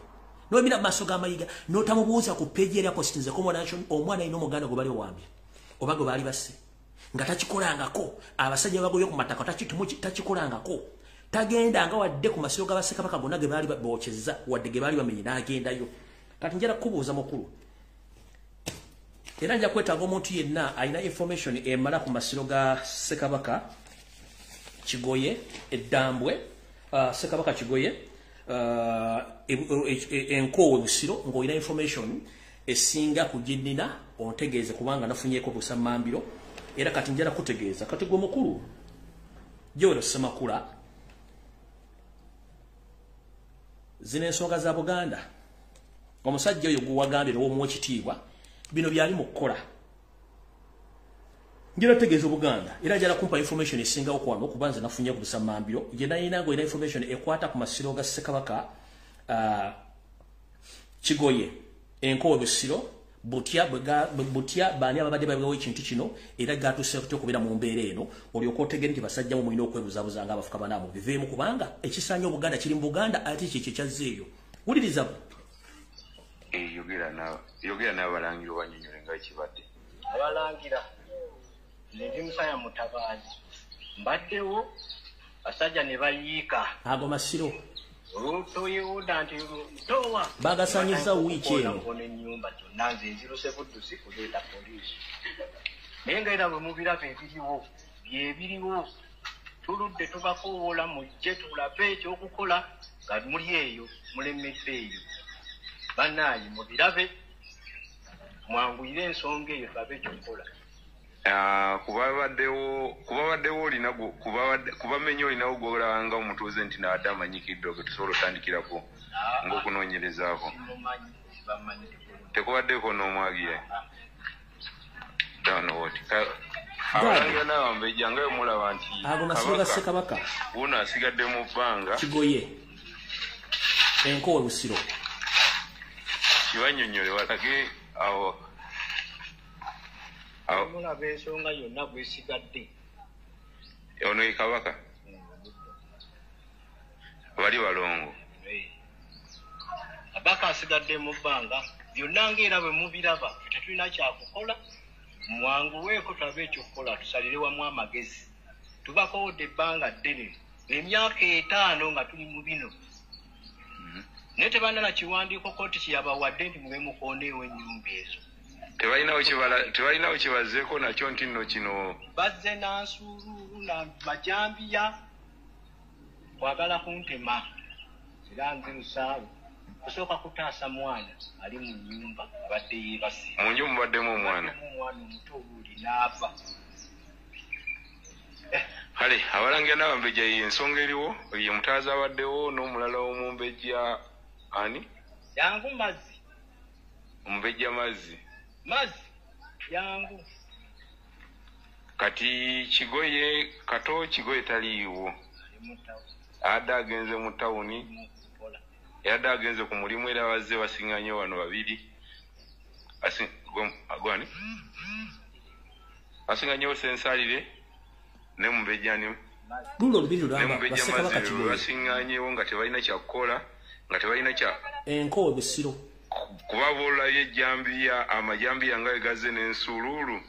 N'obira maaso g'amayiga n'otamubuuza ku page eri apostinze ko omwana alina omuganda gwe bali owambye oba gwe baali basse nga takikolangako. Abasajja bagoye ku mataka takikolangako, tagendanga wadde ku masiro g'abassekabaka gonna ge baali bookyezza, wadde ge baali bamenye n'agendayo. Kati njala kukubuuza mukulu, era nja kwetaaga omuntu yenna alina information emala ku masiro ga Ssekabaka Kigoye Eddambwe, Ssekabaka Kigoye Enkoowe Busiro, ng'olina information esinga ku ginnina ontegeeze, kubanga nafunyeeko busammambiro. Era kati njala kutegeeza kati gwe mukulu Joel Ssemakula, zino ensonga za Buganda, omusajja oyo gwewagambye owomuwa ekitiibwa, bino byali mu kukola. Njala tegeeza Obuganda, era njala kumpa information esingawo kwano, kuba nze nafunye ku busammambiro gye nalina ng'olina information ekwata ku masiro ga Ssekabaka Kigoye Enkoowe Busiro, butya butya baani ababadde babegawo ekintu kino, era gatuuse kutya okubeera mu mbeera eno, olyoka otegere nti basajja mu mulina okwebuzabuza nga abafuka banaabo biveemu, kubanga ekisaanya Obuganda kiri mu Buganda, ate kye kyazzeeyo. Wuliriza. Yogera n'abalangira obanyonyole nga ekibadde. Abalangira, nze ndi musaya mutabaazi, mbaddewo basajja ne bayiika ago masiro olutoyewoda nti towa bagasanyiza wiiki eno ennyumba zonna, nze nziruse buddusi kuleeta poliisi, naye nga era bwe mubiraba ebiriwo byebiriwo, tuludde tubakowoola mujje tulabe ekyokukola nga muli eyo mulemedde eyo. Bannaaye mubirabe, mwanguyire ensonga eyo tulabe ekyokukola. Kubabaddewo olina kubamenya olinawo gw'olabanga omutuuze nti naadde amanyikiddwa gwe tusobola otandikirako ng'okunoonyerezaako. Tekubaddeko n'omwagiye. Abalangira n'abambejja nga bwe mulaba nti ago masiro ga Ssekabaka wuuno asigadde mu bbanga Kigoye Enkoowe Busiro, kibannyonnyole balage awo mulaba ensonga yonna bwesigadde. Ono ye Kabaka bali balongo, Kabaka asigadde mu bbanga byonna ng'era bwe mubiraba, tetulina kyakukola, mwanguweeko tulabe ekyokukola, tusalire wamu amagezi. Tubakowodde ebbanga ddene, emyaka 5 nga tuli mu bino, naye tebalina kiwandiiko kooti kyeyabawadde nti mube mukooneewo ennyumba ezo. Tebalinawo kyebazeeko nakyo nti nno kino bazze nansuuluulu na majambiya kwagala kuntema, era nzirusaawo kusooka kutaasa mwana ali mu nnyumba abadde yeebase. Mu nju mubaddemu omwana, omwana omuto oluuli n'ava. Kale abalangira n'abambejja ye ensonga eriwo, ye mutaazi abaddewo n'omulala omumbejja ani? Yangu mazzi. Omumbejja mazzi. Mazzi yangu. Kati Kigoye kato Kigoye taliiwo, adde agenze mu tawuni, yadde agenze ku mulimu, era bazze basiŋŋanye wano babiri gwani basiŋŋanyewo Sensaalire ne Mumbejja lulo olubiri lulamba Bassekabaka Kigoye basiŋŋanyewo nga tebalina kyakukola, nga tebalina kya Enkoowe Busiro, kuba boolabye ejjambiya, amajambiya nga gazze n'ensuuluulu,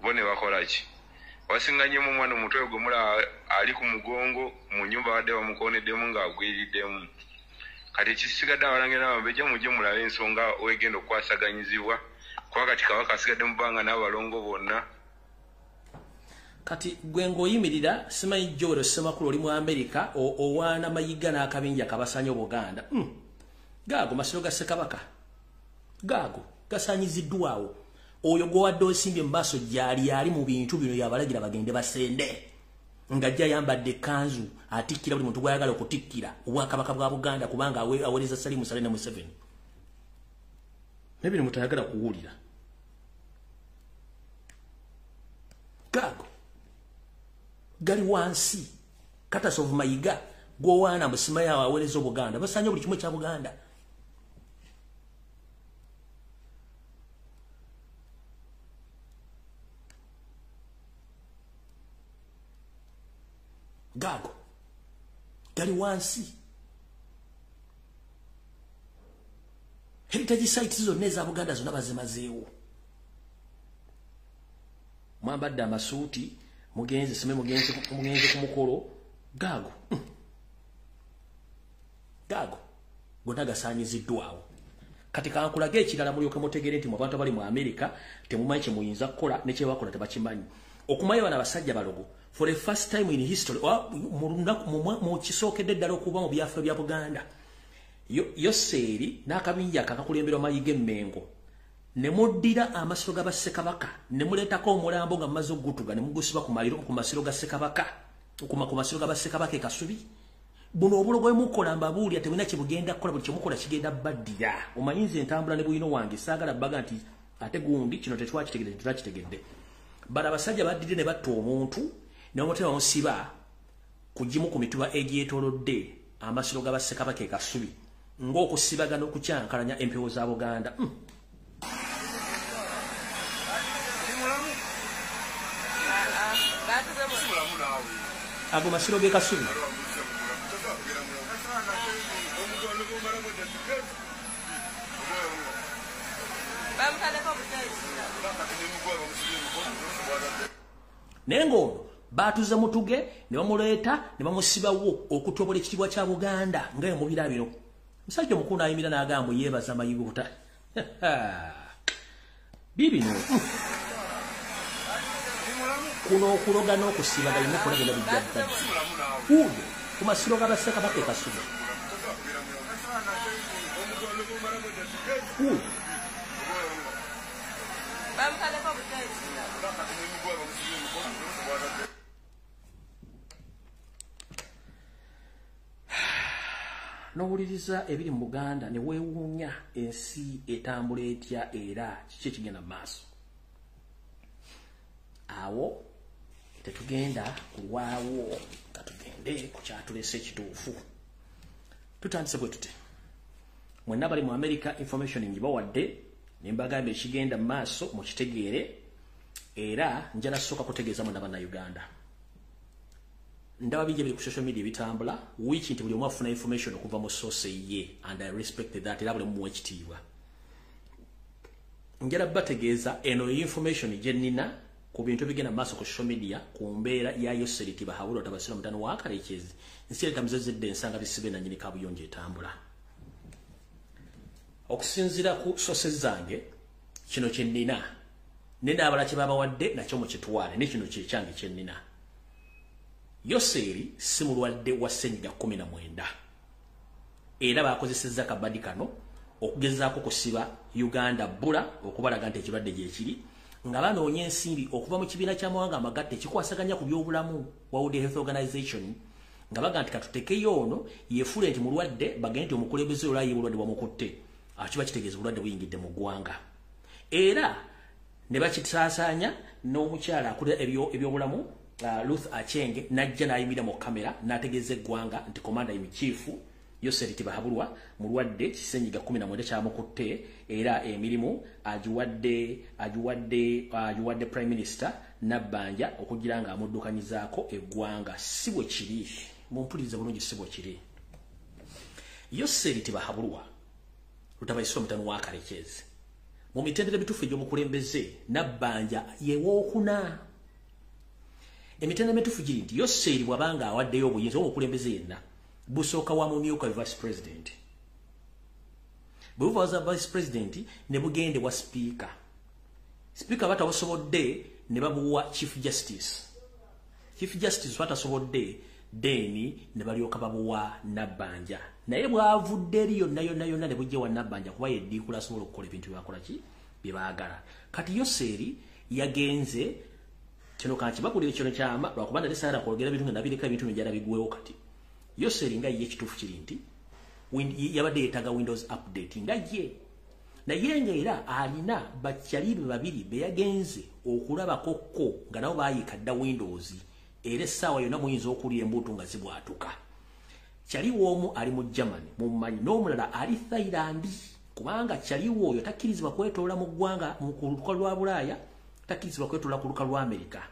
bo ne bakola ki? Basiŋŋanyemu omwana omutwe gwe mulaba ali ku mugongo mu nnyumba badde bamukooneddemu ng'agwiriddemu. Kati ekisigadde abalangira n'abambejja mujje mulabe ensonga wegenda okukwasaganyizibwa, kuba kati Kabaka asigadde mu bbanga n'abalongo bonna. Kati gwe ng'oyimirira simanyi Joel Ssemakula oli mu Amerika owaana Mayiga n'akabinja kabasanya Obuganda. Gaago masiro ga Ssekabaka gaago gasanyiziddwawo. Oyo gwewadde osimbye mu maaso gyali yali mu bintu bino yabalagira bagende basende. Ng'ajja ayambadde ekkanzu atikkira buli muntu gw'ayagala okutikkira obwakabaka bwa Buganda kubanga aweereza Salim Saleh ne Museveni. Naye bino mutayagala kuwulira. Gago gali wansi katasovu Mayiga gwowaana musimayo aweereza Obuganda basanye buli kimu kya Buganda. Gago gali wansi. Heritage sites zonna eza Buganda zonna bazimazeewo. Mwambadde amasuuti mugenze sime mugenze ku mukolo gago gago gonna gasaanyiziddwawo. Kati kankulage ekirala mulyoke mutegeere nti mu bantu abali mu Amerika temumanyi kye muyinza kukola ne kye bakola tebakimanyi. Okumanya bano abasajja balogo for the first time in history mu kisookedde ddala okuba mu byaffe bya Buganda, Yoseeri n'akabinja akakulemberwa Mayiga Emmengo ne muddira amasiro ga Bassekabaka ne muleetako omulambo nga mumaze okugutuga ne mugusiba ku masiro ga Ssekabaka ku masiro ga Bassekabaka e Kasubi. Buno obulogo bwe mukola mbabuulira tebulina kye bugenda kukola, buli kye mukola kigenda baddira. Omanyi nze ntambula ne bwino wange saagala baga nti ate gundi kino tetwakitegedde tetwakitegedde. Bano abasajja baddidde ne batta omuntu ne bamutema bamusiba ku gimu ku mituba egyetoolodde amasiro ga Bassekabaka e Kasubi ng'okusibagana okukyankalanya empewo za Buganda. Ago masiro ge Kasubi. Naye ng'ono baatuze mutuge ne bamuleeta ne bamusibawo okutobola ekitiibwa kya Buganda nga emubira bino. Musajja omukulu n'ayimira n'agamba yeebaza Mayiga obuta bibino kuno okuloga n'okusibaga bimukola byonna bijja bbadde. Wuuyo ku masiro ga Bassekabaka e Kasubi. Wuuyo n'owuliriza ebiri mu Buganda ne weewuunya ensi etambula etya era kiki ekigenda mu maaso. Awo tetugenda kulwawo nga tugende ku kyatuleese ekituufu. Tutandise bwe tute. Mwenna bali mu America information ngibawadde ne mbagamba ekigenda mu maaso mukitegeere era njala sooka kutegeeza mwenna Bannayuganda. Ndaba bingi ebiri ku social media ebitambula wiiki nti buli omu afuna information okuva mu source ye and I respect that era buli omu ekitiibwa. Njala bategeeza eno information gye nnina ku bintu ebigenda mu maaso ku social media ku mbeera ya Yoseeri Tibahaburwa Tabasira mutano wa Kalekezi nsi etamuzezedde ensanga bisibe nannyini kabuyonjo etambula. Okusinziira ku sources zange kino kye nnina ne n'abalala kye babawadde nakyo mukitwale ne kino kye kyange kye nnina. Yoseeri si mulwadde wa ssenyiga 19 era bakozesezza kabadi kano okugezaako kusiba Uganda bbula okubalaga nti ekirwadde gye kiri nga banoonya ensimbi okuva mu kibiina ky'amawanga amagatte ekikwasaganya ku byobulamu World Health Organization nga baga nti katutekeyo ono yeefuule nti mulwadde bagende nti omukulembeze olwayi bulwadde bwamukutte kiba kitegeeza obulwadde buyingidde mu ggwanga. Era ne bakisaasaanya n'omukyala akulira ebyobulamu Ruth Achenge najja n'ayimira mu kamera n'ategeeza eggwanga nti Commander in Chief Yoseeri Tibahaburwa mulwadde kisenyiga 19 kyamukutte era emirimu agiwadde Prime Minister Nabbanja okugira nga amuddukanyizaako eggwanga. Si bwe kiri, mumpulirize bulungi, si bwe kiri. Yoseeri Tibahaburwa Rutabayisirwa mutano wa Kalekezi mu mitendera emituufu egy'obukulembeze Nabbanja ye wookuna. Emitendera emituufu giri nti Yoseeri bw'abanga awaddeyo obuyinza obukulembeze yenna busooka wa mumyuka vice president, bwe buva wa vice president ne bugende wa speaker, speaker batabusobodde ne babuwa chief justice, chief justice batasobodde then ne balyoka babuwa Nabbanja. Naye bwavudde eri yonna yonna yonna ne bujja wa Nabbanja kuba ye ddiikula asobola okukola ebintu byakola ki bye baagala. Kati Yoseeri yagenze Kino kankibakulire kino kyama lwakuba nali saagala kwogera bintu nga nabireka ebintu njala bigwewo. Kati Yoseri nga ye ekituufu kiri nti yabadde yeetaaga Windows update nga ye, naye nga era alina bakyalibe babiri be yagenze okulabako ko nga nabo bayiika dda Windows, era essaawa yonna muyinza okulya embuutu nga zibwatuka. Kyaliwo omu ali mu Germany mumanyi, n'omulala ali Thailand, kubanga kyaliwo oyo takkirizibwa kwetoola mu ggwanga mu luka lwa Bulaaya, takkirizibwa kwetoola ku luka lwa Amerika.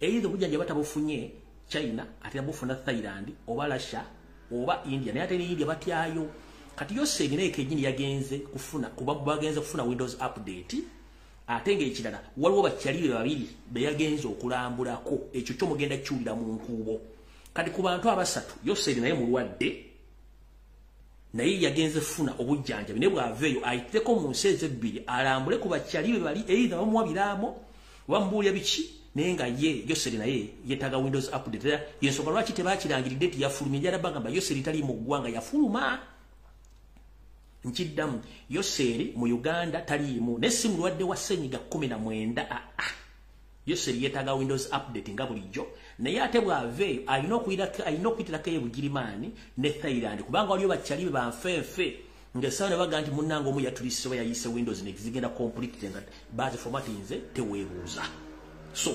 Either obujjanjabi batabufunye China, ate bufuna Thailand oba Russia oba India, naye ate ne India batyayo. Kati Yoseri naye kennyini yagenze kufuna, kuba bagenze kufuna Windows update, ate ng'ekirala waliwo bakyalibe babiri be yagenze okulambulako, ekyo kyo mugenda kiwulira mu nkuubo. Kati ku bantu abasatu Yoseri naye mulwadde, naye yagenze kufuna obujjanjabi, naye bw'aveeyo ayiteko mu nsi ezo ebbiri alambule ku bakyalibe bali, either bamuwa biraamo bamubuulira biki, naye nga ye Yoseri naye yeetaaga Windows update. Yensonga lwaki tebakirangiridde nti yafulumye. Njala bagamba Yoseri tali mu ggwanga, yafuluma. Nkiddamu, Yoseri mu Uganda taliimu, naye si mulwadde wa ssenyiga 19. Aa, Yoseri yeetaaga Windows update nga bulijjo, naye ate bw'aveeyo alina okuyitirako e Bugirimaani ne Thailand, kubanga waliyo bakyalibe banfenfe ng'essaawa ne bagamba nti munnange omu yatulise oba yayiise Windows ne zigenda complete nga baziformatinze, teweebuuza. So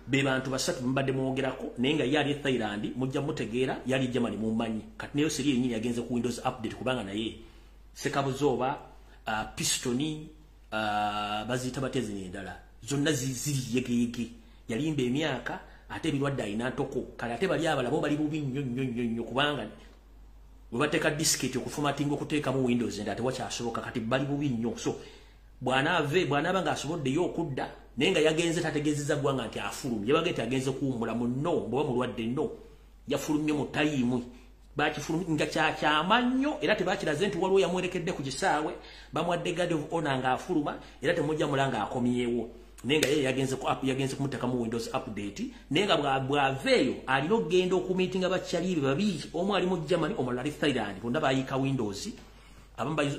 be bantu basatu mbadde mwogerako, naye nga ye ali e Thailand mujja mutegeera, yali Germany mumanyi. Kati ne Yoseri yennyini yagenze ku Windows update, kubanga naye sekabuzoba pistoni baziyita batezi n'endala zonna ziri yegeyege, yalimba emyaka ate ebirwadde alina ntoko. Kale ate bali abalala bo bali bubi nnyo nnyo nnyo nnyo, kubanga bwe bateeka disketi okuformatinga okuteekamu Windows endala tewakyasoboka, kati bali bubi nnyo. So bw'anaaba ng'asoboddeyo okudda, naye nga yagenze tategeezezza ggwanga nti afulumye, yabagambye nti agenze kuwummula mu nno, bw'oba mulwadde nno yafulumye mu tayimu bakifulumye nga kyakyama nnyo, era tebakiraze nti waliwo yamwerekedde ku kisaawe, bamuwadde guard of honor ng'afuluma, era temujja mula ng'akomyewo, naye nga ye yagenze kumuteekamu Windows update. Naye nga bw'aveeyo alina okugenda okumiitinga bakyalibe babiri, omu ali mu Germany omulala ali Thailand, bonna bayiika Windows, abamu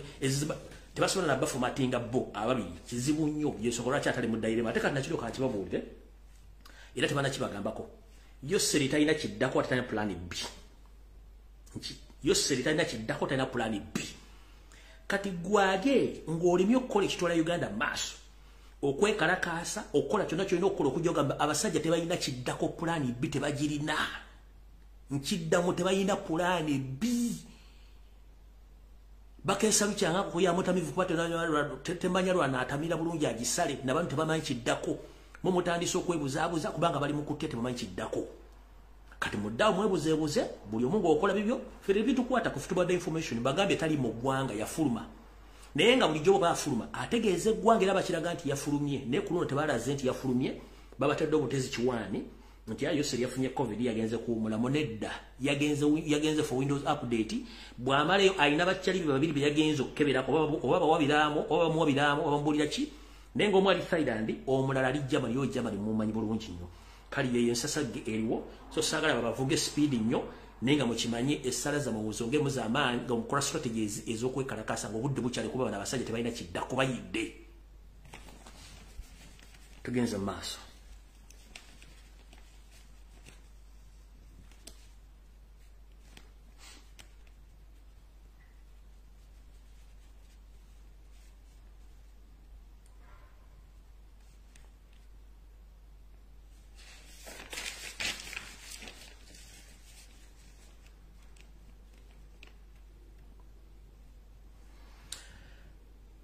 tebasobola na baformatinga bo ababiri, kizibu nnyo. Yensonga lwaki atali mu dayirema. Ate kati nakiro kankibabuulire, era tebanakibagambako, Yoseri talina kiddako ate talina plan B. Yoseri talina kiddako, talina plan B. Kati gwage ng'olimye okukola ekitwala Uganda maaso, okwekalakaasa, okukola kyonna kyolina okukola okujja ogamba abasajja tebalina kiddako, plan B tebagirina. Nkiddamu, tebalina plan B. Bakeesa lukyanga kuya mutamivu kuba temanya lwanaatamira bulungi agisale, nabantu tebamanyi kiddako. Mumutandise okwebuzaabuza kubanga bali mu kutya, tebamanyi kiddako. Kati muddawo mwebuzeebuze, buli omu ng'okola bibyo, ffe ebitukwata ku tubadde information bagambye tali mu ggwanga, yafuluma. Naye nga bulijjo bw'aba afuluma ategeeza eggwanga, era bakiraga nti yafulumye, naye ku luno tebalaze nti yafulumye, babatadde obutezi kiwaani nti Yoseri yafunye COVID yagenze kuwummulamu. Nedda, yagenze for Windows update. Bw'amalayo alina bakyalibe babiri be yagenze okukeberako, oba bawabiraamu oba bamuwabiraamu oba bamubuulira ki, naye ng'omu ali Thailand omulala ali Germany. Yo Germany mumanyi bulungi nnyo. Kale yeyo ensasagge eriwo, so saagala babavuge speed nnyo, naye nga mukimanye essala zammwe muzongemu z'amaanyi nga mukola strategies ez'okwekalakaasa ng'obudde bukyali, kuba bano abasajja tebalina kiddako, bayidde. Tugenze mu maaso.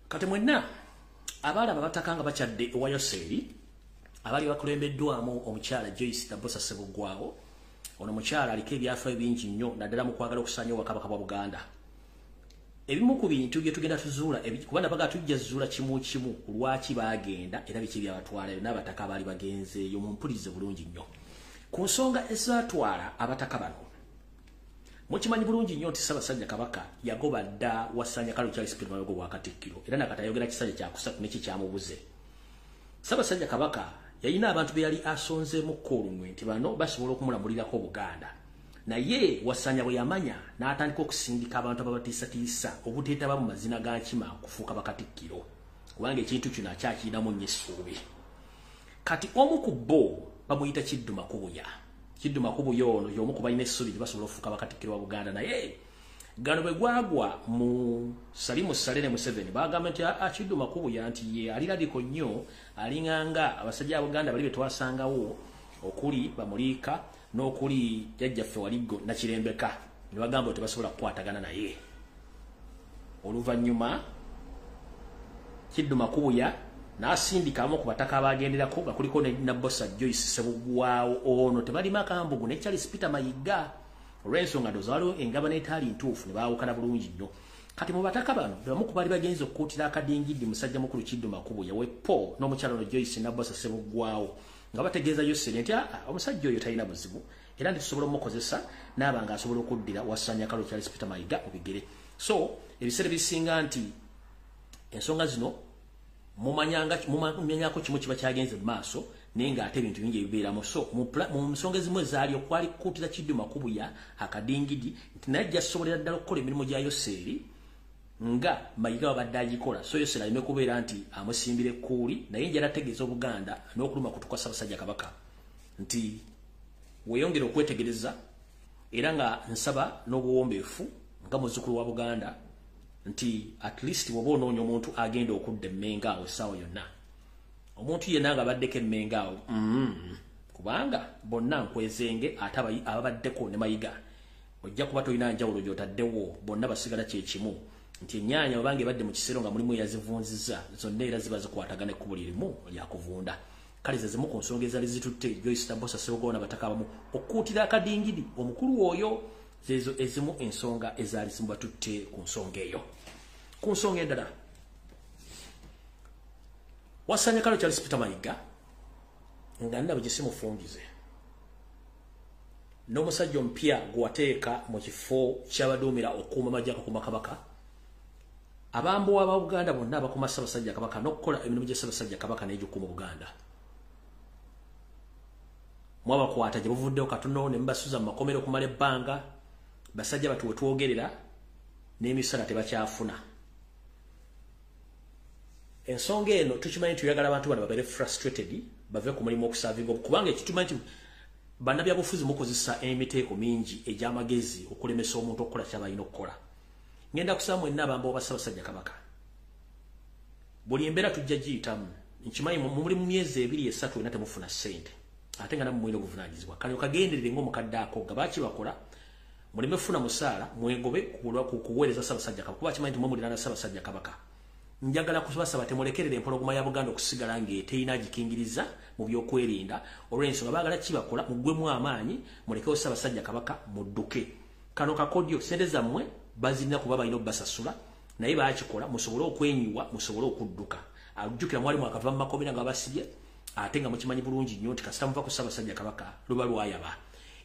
Kati mwenna abaalaba bataka nga bakyadde ewa Yoseri, abaali bakulembeddwamu omukyala Joyce Nabosa Ssebuggwawo. Ono mukyala aliko ebyafaayo bingi nnyo, naddala mu kwagala okusaanya obwakabaka bwa Buganda. Ebimu ku bintu bye tugenda tuzuula, kuba nabaga tujja zuula kimu kimu lwaki baagenda era biki byabatwalayo n'abataka abaali bagenzeeyo. Mumpulirize bulungi nnyo ku nsonga ezatwala abataka bano. Mukimanyi bulungi nnyo nti Ssaabasajja Kabaka yagoba dda Wasanya Kale Charles Peter Mayiga wa Katikkiro, era nakati ayogera kisajja kyakusatu nekikyamubuze. Ssaabasajja Kabaka yalina abantu be yali asonzeemukko olunwe nti bano basobola okumulamulirako Obuganda, naye Wasanya bwe yamanya n'atandika okusindika abantu ababatiisatiisa obuteetaba mu mazina ga nkima kufuuka bakatikkiro, kubanga ekintu kino akyakirinamu nnyo essuubi. Kati omu ku bo Bamuyita Kiddu Makubuya. Kiddu Makubuya ono y'omu ku balina essuubi gye basobola okufuuka bakatikkiro wa Buganda, naye gano bwe gwagwa mu Salimu Saleh ne Museveni bagamba nti Kiddu Makubuya nti ye ali radical nnyo, alinganga abasajja ba Buganda bali be twasangawo okuli Bamuliika n'okuli jjajjaffe Waliggo Nakirembeka, ne bagamba tebasobola kukwatagana naye. Oluvannyuma Kiddu Makubuya n'asindika abamu ku bataka abagenderako nga kuliko ne Nabbosa Joyce Ssebuggwawo, ono tebalima Kambugu ne Charles Peter Mayiga, olw'ensonga ndowooza waliwo engabana etaali ntuufu ne baawukana bulungi nnyo. Kati mu bataka bano be bamu ku baali bagenze okukuutira akadingiddi musajja mukulu Kiddu Makubuya we Paul n'omukyala ono Joyce Nabbosa Ssebuggwawo, nga bategeeza Yoseri nti omusajja oyo talina buzibu era nti tusobola omukozesa n'aba nga asobola okuddira Wassanya Charles Peter Mayiga mu bigere. So ebiseera bisinga nti ensonga zino mumanyako kimu kiba kyagenze mu maaso, naye ng'ate ebintu bingi ebibeeramu. So mu nsonga ezimu ezaali okwali kukuutira Kiddu Makubuya akadingidi nti naye ajja asobolera ddala okukola emirimu gya Yoseri nga Mayiga babadde agikola. So Yoseri aleme kubeera nti amusimbira ekkuuli, naye njala ategeeza Obuganda n'okuluma kutuka Ssaabasajja Kabaka nti weeyongere okwetegereza, era nga nsaba n'obuwombeefu nga muzzukulu wa Buganda nti at least bw'oba onoonya omuntu agenda okudda emmenga awo essaawa yonna, omuntu yenna nga abaddeko emmenga awo, kubanga bonna nkwezenge ate ababaddeko ne Mayiga ojja kuba tolina njawulo gy'otaddewo, bonna basigala kye kimu nti ennyaanya obanga ebadde mu kisero nga mulimu eyazivunzizza zonna era ziba zikwatagana ekkubo lirimu lyakuvunda. Kale ze zimu ku nsonga ezaali zitutte Joyce Nabbosa Ssebuggwawo n'abataka abamu okukuutira akadingidi omukulu oyo, zezo ezimu ensonga ezaali zimubatutte ku nsonga eyo. Ku nsonga endala, Wassanya Charles Peter Mayiga nga ndaba gye simufungize n'omusajja omupya gwe wateeka mu kifo ky'abaduumira okukuuma amagye akakuuma Kabaka, abambowa ba Buganda bonna abakuuma Ssaabasajja Kabaka n'okukola emirimu gya Ssaabasajja Kabaka n'egikuuma Buganda, mwabakwata gye buvuddewo katono ne mubasuza mu makomero okumala ebbanga. Basajja batu we twogerera n'emisala tebakyafuna. Ensonga eno tukimanyi nti oyagala abantu bano babeere frustrated bave ku mulimu okusavinga, kubanga ekitumanyi nti bannabyabufuzi mukozesa emiteeko mingi egy'amagezi okulemesa omuntu okukola ky'abalina okukola. Ngenda kusaba mwenna abambowa ba Ssaabasajja Kabaka, buli embeera tujja giyitamu. Nkimanyi muli mu myezi 2 3 ena temufuna ssente, ate nga nammwe mulina obuvunaanyizibwa. Kale okagenderere ng'omukadde ako nga bakibakola muleme kufuna musaala, mwegobe kuweereza Ssaabasajja Kabaka, kuba kimanyi nti mwe muliraana Ssaabasajja Kabaka. Njagala kubasaba temulekerera empologoma ya Buganda okusigala ng'eterina gikingiriza mu byokwerinda, olw'ensonga baagala kibakola muggwemu amaanyi, mulekewo Ssaabasajja Kabaka mudduke. Kano kakodyo, ssente zammwe bazirina kuba balina obbasasula, naye baakikola musobole okwenyiwa, musobole okudduka. Ajjukira mwali mwakava mu makomera nga babasibye, ate nga mukimanyi bulungi nnyo nti kasita muva ku Ssaabasajja Kabaka luba lwayaba.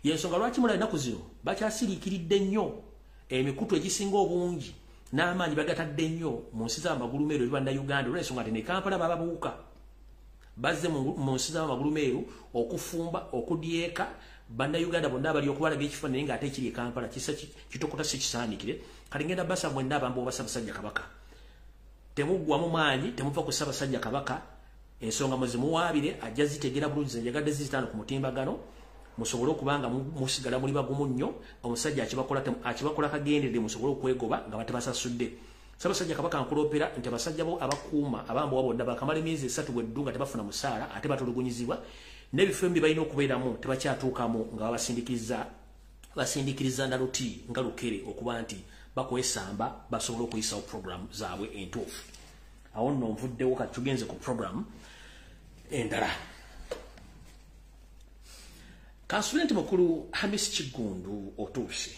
Yensonga lwaki mulaba ennaku zino bakyasiriikiridde nnyo emikutu egisinga obungi n'amaanyi bagatadde nnyo mu nsi z'amagulumeeru eri Bannayuganda, olw'ensonga nti ne Kampala bababuuka bazze mu nsi z'amagulumeeru okufumba okudyeka Bannayuganda bonna abali okubalaga ekifaananyi ng'ate ekiri e Kampala kisa kitokota si kisaanikire. Kale ngenda basa mwenna abambowa ba Ssaabasajja Kabaka, temuggwamu maanyi, temuva ku Ssaabasajja Kabaka, ensonga muzimuwaabire ajja zitegeera bulungi. Njagadde zizitaano ku mutimbagano musobole okubanga musigala muli bagumu nnyo. Omusajja akibakola kagenderere musobole okwegoba nga batebasasudde. Ssaabasajja Kabaka nkuloopera nti abasajja bo abakuuma abambowa bonna bakamala emyezi 3 bweddu nga tebafuna musaala, ate batulugunyizibwa n'ebifo bye balina okubeeramu tebakyatuukamu, nga basindikiriza naluti nga lukere okuba nti bakwesamba basobole okuyisawo program zaabwe entuufu. Awo nno nvuddewo, kati tugenze ku program endala. Kansubire nti mukulu Hamis Kiggundu otuuse.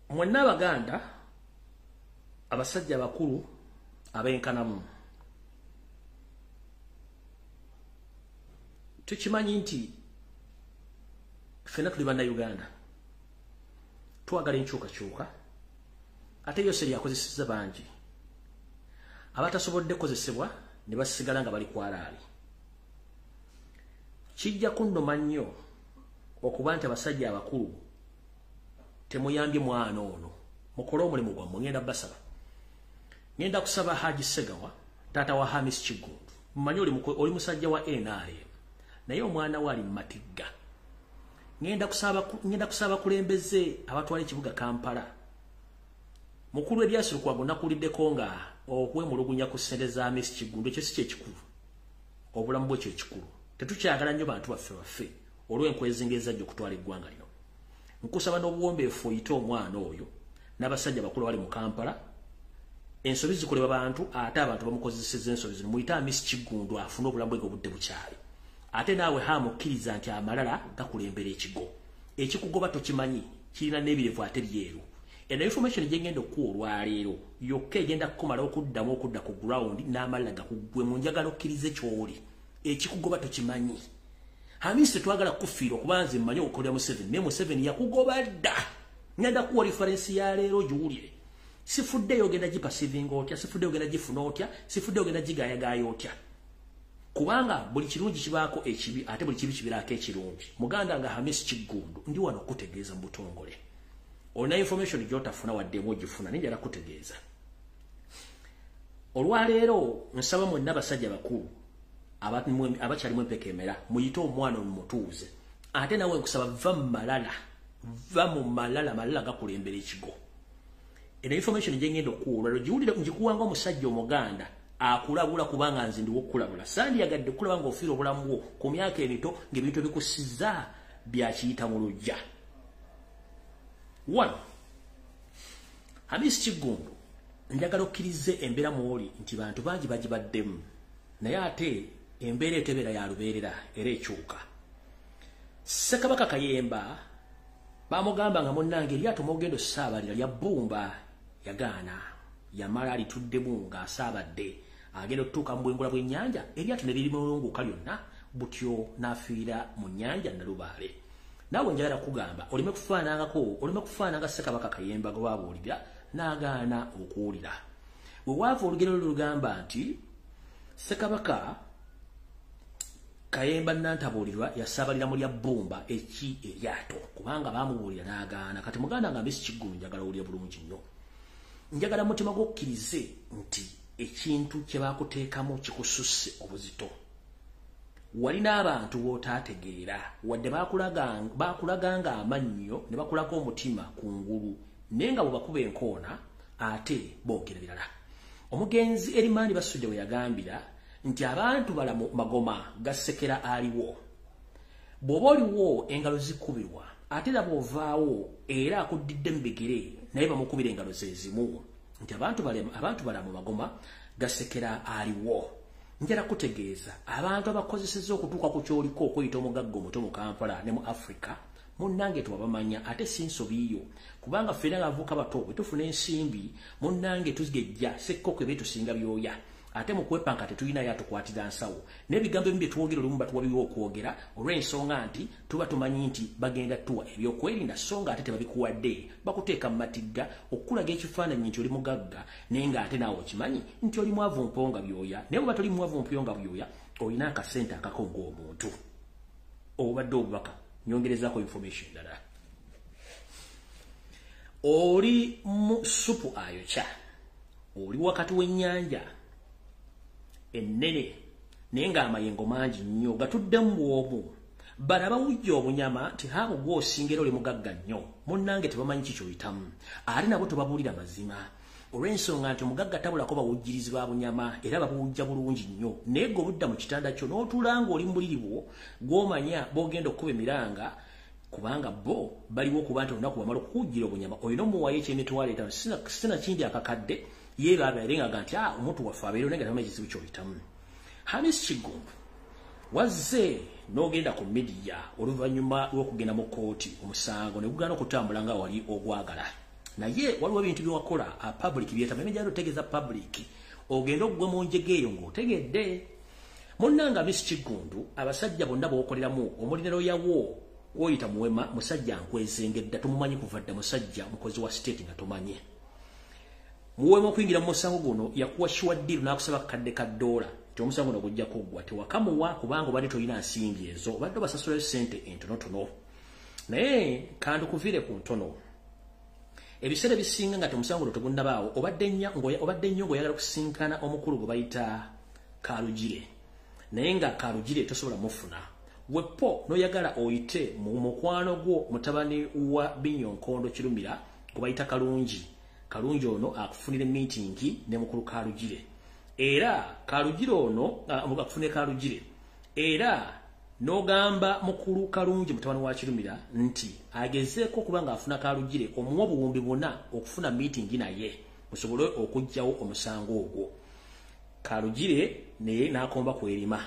Mwenna Abaganda abasajja abakulu abenkanamu, tukimanyi nti ffenna tuli Bannayuganda, twagala enkyukakyuka, ate Yoseri yakozesezza bangi abatasobodde kukozesebwa ne basigala nga bali kwalaali. Kijja kunnuma nnyo okuba nti abasajja abakulu temuyambye mwana ono, mukole omulimu gwammwe. Ngenda basaba, ngenda kusaba Haji Segawa, taata wa Hamis Kiggundu, Mmanyi oli musajja wa NRM, naye omwana we ali mu matigga. Ngenda kusaba kulembeze abatwala ekibuga Kampala. Mukulu Erias Lukwago nakuliddeko nga okwemulugunya ku ssente za Miss Kiggundu, ekyo si kyekikulu. Obulamu bwe kyekikulu. Tetukyagala nnyo bantu baffe olw'enkwezi ng'ezajja okutwala eggwanga lino. Nkusaba n'obuwombeefu oyite omwana oyo n'abasajja bakulu bali mu Kampala. Ensobi zikolebwa bantu, ate abantu bamukozesezza ensobi zino. Muyite Miss Kiggundu afune obulamu bwe obudde bukyali. Ate naawe hamukkiriza nti amalala gakulembera ekigo. Ekikugoba tokimanyi, kirina n'ebirevu ate byeru. Eno information gyengenda okuwa olwaleero yokka egenda kukumala okuddamu okudda ku ground n'amalala gakuggwe mu njagala okkirize ky'oli. Ekikugoba tokimanyi. Hamisi tetwagala kufiirwa kuba nze mmanyi okukolera Museveni, naye Museveni yakugoba dda. Ngenda kuwa reference ya leero giwulire. Sifuddeyo ogenda gipasivinga otya, sifuddeyo ogenda gifuna otya, sifuddeyo ogenda gigayagaaya otya. Kubanga buli kirungi kibaako ekibi, ate buli kibi kibiraako ekirungi. Muganda nga Hamisi Kiggundu, ndi wano okutegeeza mu butongole. Olina information gy'otafuna waddemu ogifuna, naye njagala kutegeeza. Olwaleero nsaba mwenna abasajja bakulu abakyalimu empeka emera, muyite omwana omutuuze. Ate nawe nkusaba va mu malala, malala gakulembera ekigo. Eno information gye ngenda okuwa olwaleero giwulire, ngikuwanga omusajja omuganda akulabula, kubanga nze ndiwo okukulabula. Sandiyagadde kulaba ng'ofiira obulamu bwo ku myaka emito ng'ebintu ebikusiza byakiyita mu luggya. 1. Hamisi Kiggundu, njagala okkirize embeera mw'oli nti bantu bangi bagibaddemu, naye ate embeera etebeera ya lubeerera era ekyuka. Ssekabaka Kayemba bamugamba nga munnange eryato mw'ogenda ossaabalira lya bbumba, yagaana. Yamala alituddemu ng'asaabadde, agenda okutuuka mu bwengula bw'ennyanja, eryato ne lirimulunguka lyonna, butyo n'afiira mu nnyanja Nalubaale. Naawe njagala kugamba oleme kufaananga Ssekabaka Kayemba gwe babuulira n'agaana okuwulira. We waava olugero lugamba nti Ssekabaka Kayemba Nantabuulirwa yasaabalira mu lya bbumba eki eryato, kubanga baamubuulira n'agaana. Kati muganda nga Miss Kiggundu njagala owulire bulungi nnyo. Njagala mutima gw'okkirize nti ekintu kye baakuteekamu kikususse obuzito. Walina abantu b'otaategeera, wadde baakulaganga amannyo ne bakulaga omutima ku ngulu, naye nga bwe bakuba enkoona ate boogera birala. Omugenzi Erimaani Basudde we yagambira nti abantu balamu magoma gasekera aliwo. Bw'oba oliwo engalo zikubirwa, ate era bw'ovaawo era akuddidde mu bigere naye bamukubira engalo ze zimu. Nti abantu balamu magoma gasekera aliwo. Njala kutegeeza abantu abakozesezza okutuuka ku ky'oliko okweyita omugagga omuto mu Kampala ne mu Africa, munnange tewabamanya, ate si nsobi yo, kubanga ffenna abavubuka bato bwe tufuna ensimbi munnange tuzigejja sekkoko ebeetusinga byoya. Ate mu kwepanka tetulinayo atukwatira nsawo. N'ebigambo ebimu bye twogera olumu batuwabiwo okwogera olw'ensonga nti tuba tumanyi nti bagenda tuwa ebyokwerinda, so nga ate tebabikuwadde. Bakuteeka mu matigga okukulaga ekifaananyi nti oli mugagga, naye ng'ate naawe okimanyi nti oli mwavu mponga byoya. Naye bw'oba toli mwavu mponga byoya, olina akasente akako ng'omuntu. Obubadde obubaka, nyongerezaako information endala. Oli mu ssupu ayokya, oli wakati w'ennyanja ennene, naye ng'amayengo mangi nnyo gatuddemu bw'omu. Bano abawujja obunyama nti haabo gw'osinga era oli mugagga nnyo, munnange tebamanyi ki ky'oyitamu, ate nabo tebabuulira mazima. Olw'ensonga nti omugagga tabulako bawujjirizi ba bunyama era babuwujja bulungi nnyo, naye gwe obudda mu kitanda kyo n'otuula ng'oli mu buliri bwo gw'omanya b'ogenda okkuba emiranga, kubanga bo baliwo okuba nti olunaku bamala okuwujjira obunyama olina omuwaayo eky'emitwalo etaano sinakindi akakadde, ye babeere nga nti omuntu waffe abeerewo naye nga tamanyi kizibu ky'oyitamu. Hamisi Kiggundu, wazze n'ogenda ku midiya oluvannyuma lw'okugenda mu kkooti omusango ne gugaana okutambula nga wali ogwagala. Naye waliwo ebintu bye wakola public byetama, njagala otegeeza public ogende oggwe mu njega eyo ng'otegedde. Munnange Miss Kiggundu, abasajja bonna b'okoleramu omuli ne looya wo oyita Muwema, musajja nkwezengedda, tumumanyi kuva dda, musajja mukozi wa state nga tomanye. Muwema okuyingira mu musango guno yakuwa sure deal n'akusaba kakadde ka ddoola nti omusango guno gujja kuggwa. Tewakamuwa kubanga obadde tolina nsimbi ezo, obadde obasasulayo ssente entonotono. Naye kandikuviire ku ntono. Ebiseera ebisinga nga omusango guno tegunnabaawo, obadde nnyo ng'oyagala kusinkana omukulu gwe bayita Kalugire. Naye nga Karugire tosobola mufuna. Wepo noyagala oyite mu mukwano gwo mutabani wa Binyo Nkondo Kirumira kubayita Kalungi. Kalungi ono akufunire meeting ne mukulu Karugire. Era Karugire ono akufunire Karugire. Era nogamba mukulu Kalungi mutabani wa Kirumira nti agezeeko kubanga afuna Karugire omuwa buwumbi buna okufuna meeting naye musobole okujjawo omusango ogwo. Karugire naye n'akomba kwerima.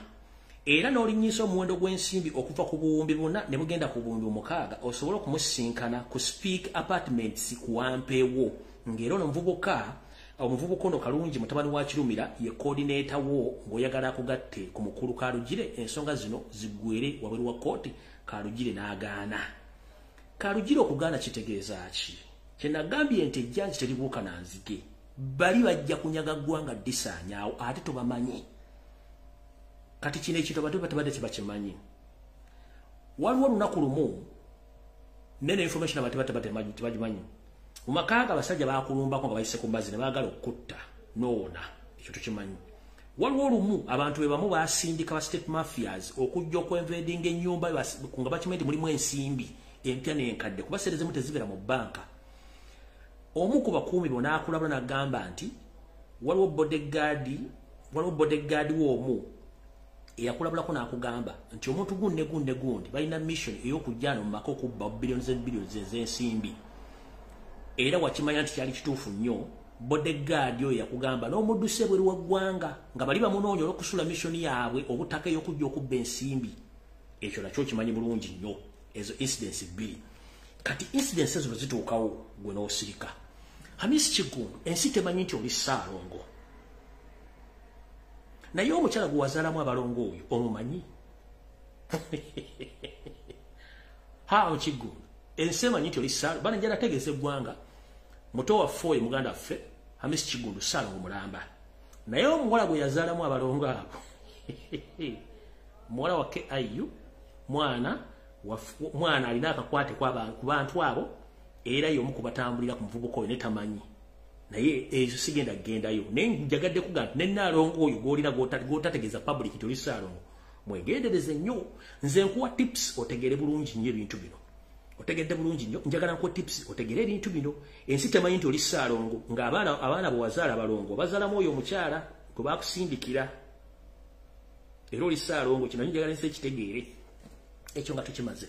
Era n'olinyisa omuwendo gw'ensimbi okuva ku buwumbi buna ne bugenda ku buwumbi 6 osobole okumusinkana ku Speak Apartments ku Wampeewo. Ng'era ono omuvubuka ono Kalungi mutabani wa Kirumira ye coordinator wo ng'oyagala akugatte ku mukulu Karugire ensonga zino ziggwere wabweru wa kkooti. Karugire n'agaana. Karugire okugaana kitegeeza ki? Kye nagambye nti ejjanzi teribuuka na nzige. Bali bajja kunyaga ggwanga ddisaanyaawo ate tobamanyi. Kati kino ekintu abantu batabadde tebakimanyi. Waliwo olunaku lumu nene information abantu batabadde tebagimanyi. Mu maka abasajja baakulumbako nga bayise ku mazzi ne baagala okutta n'owona, ekyo tukimanyi. Waliwo olumu abantu be bamu baasindika ba state mafias okujja okwenvadinga ennyumba nga bakimanyi nti mulimu ensimbi empya n'enkadde kuba ssente zimu tezibeera mu bbanka. Omu ku bakuumi bo n'akulabula n'agamba nti waliwo bodyguard w'omu eyakulabulako n'akugamba nti omuntu gundi gundi gundi balina mission ey'okujja no mu maka okubba billions and billions ez'ensimbi. Era wakimanya nti kyali kituufu nnyo. Bodyguard oyo yakugamba n'omudduse bweru wa ggwanga nga bali bamunoonya olw'okusula mission yaabwe obutaka ey'okujja okubba ensimbi. Ekyo nakyo kimanyi bulungi nnyo. Ezo incidents bbiri. Kati incidents ezo zituukawo gwe n'osirika. Hamis Kiggundu ensi temanyi nti oli Ssaalongo. Naye omukyala gwe wazaalamu abalongo oyo omumanyi? Ha, Kiggundu ensi emanyi nti oli Ssaalongo. Bana njala ategeeza eggwanga muto waffe oyo muganda waffe Hamis Kiggundu Ssaalongo mulamba. Naye omuwala gwe yazaalamu abalongo abo muwala wa KIU, mwana alina akakwate ku bantu abo era y'omu ku batambulira ku muvubuka oyo ne tamanyi. Naye ezo sigenda kugendayo. Naye njagadde kugamba nti ne Nnaalongo oyo gw'olina gw'otategeeza public nti oli Ssaalongo, mwegendereze nnyo. Nze nkuwa tips otegeere bulungi nnyo ebintu bino. Otegedde bulungi nnyo, njagala nkuwa tips otegeere ebintu bino. Ensi temanyi nti oli Ssaalongo ng'abaana abaana bwe wazaala abalongo bazaalamu oyo omukyala gwe baakusindikira. Era oli Ssaalongo, kino njagala ensi ekitegeere. Ekyo nga tukimaze.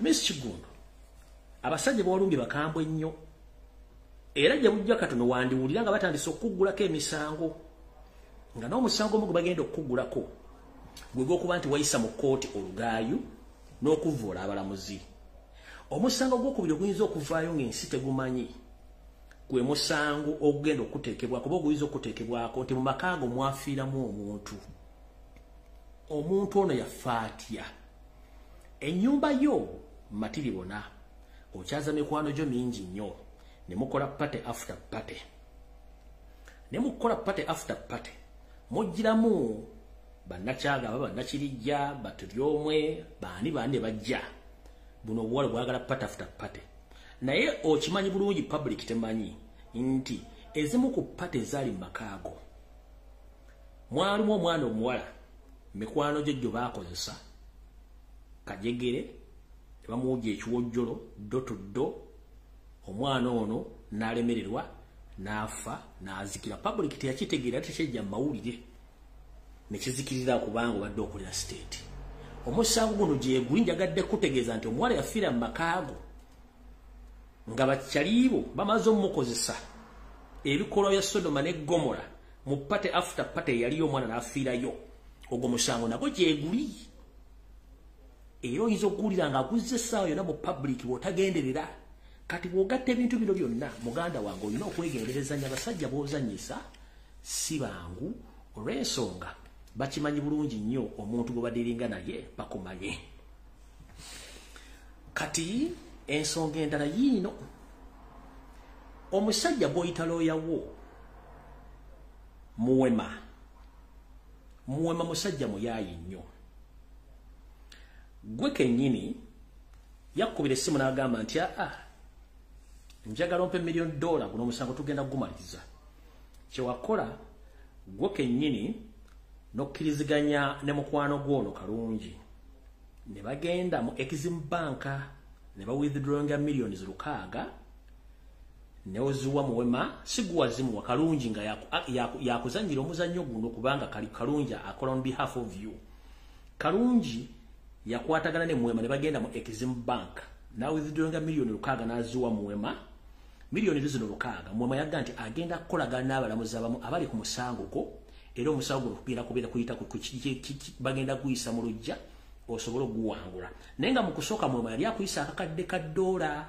Miss Kiggundu, abasajja b'owalumbye bakambwe nnyo. Era gye bujja katono wandiwulira nga batandise okuggulako emisango. Nga n'omusango omu gwe bagenda okuggulako gwe gw'okuba nti wayisa mu kkooti olugaayu n'okuvvoola abalamuzi. Omusango ogwokubiri oguyinza okuvaayo ng'ensi tegumanyi gwe musango ogugenda okuteekebwako oba oguyinza okuteekebwako nti mu maka ago mwafiiramu omuntu. Omuntu ono yafa atya? Ennyumba yo matiribona okyaza mikwano gyo mingi nnyo ne mukola party after party. Ne mukola party after party mugiramu bannakyaga aba bannakirijja batulyomwe baani baani bajja. Buno obuwala bwagala party after party. Naye okimanyi bulungi public temanyi nti ezimu ku party ezaali mu maka ago mwalimu omwana omuwala mikwano gye gyo baakozesa kajegere ne bamuwujja ekiwojjolo ddo to ddo. Omwana ono n'alemererwa n'afa n'azikira. Public teyakitegeera tekyejja mu mawulire ne kizikirira kubanga obadde okolera state. Omusango guno gye guli njagadde kutegeeza nti omuwala yafiira mu maka ago nga bakyaliibo bamaze omukozesa ebikolwa bya Sodoma ne Gomora mu party after party yaliyo omwana n'afiirayo. Ogwo musango nagwo gye guli. Era oyinza okuwulira ng'aguzza essaawa yonna mu public bw'otagenderera. Kati bw'ogatta ebintu bino byonna muganda wange olina okwegendereza nnyo. Abasajja b'ozannyisa si bangu olw'ensonga bakimanyi bulungi nnyo omuntu gwe badiringa naye bakumanye. Kati ensonga endala yiino, omusajja gw'oyita looya wo Muwema. Muwema musajja muyaayi nnyo. Gwe kennyini yakubira essimu n'agamba nti aa njagala ompe $1 million guno omusango tugenda kugumaliriza. Kye wakola gwe kennyini N'okkiriziganya ne mukwano gwono Kalungi ne bagenda mu Exim Bank ne ba withdrawinga millions 6 ne oziwa Muwema siguwa zimuwa Kalungi nga yakuzanyira omuzannyo guno kubanga Kalungi akola on behalf of you. Kalungi yakwatagana ne Muwema ne bagenda mu Exim Bank na withdrawinga million 6 n'aziwa Muwema million zino 6. Muwema yaga nti agenda kukolagana n'abalamuzi abamu abali ku musango ko era omusango guno kubeera kuyita bagenda kuyisa mu lujja osobola oguwangula. Naye nga mu kusooka Muwema yali akuyisa akakadde ka ddoola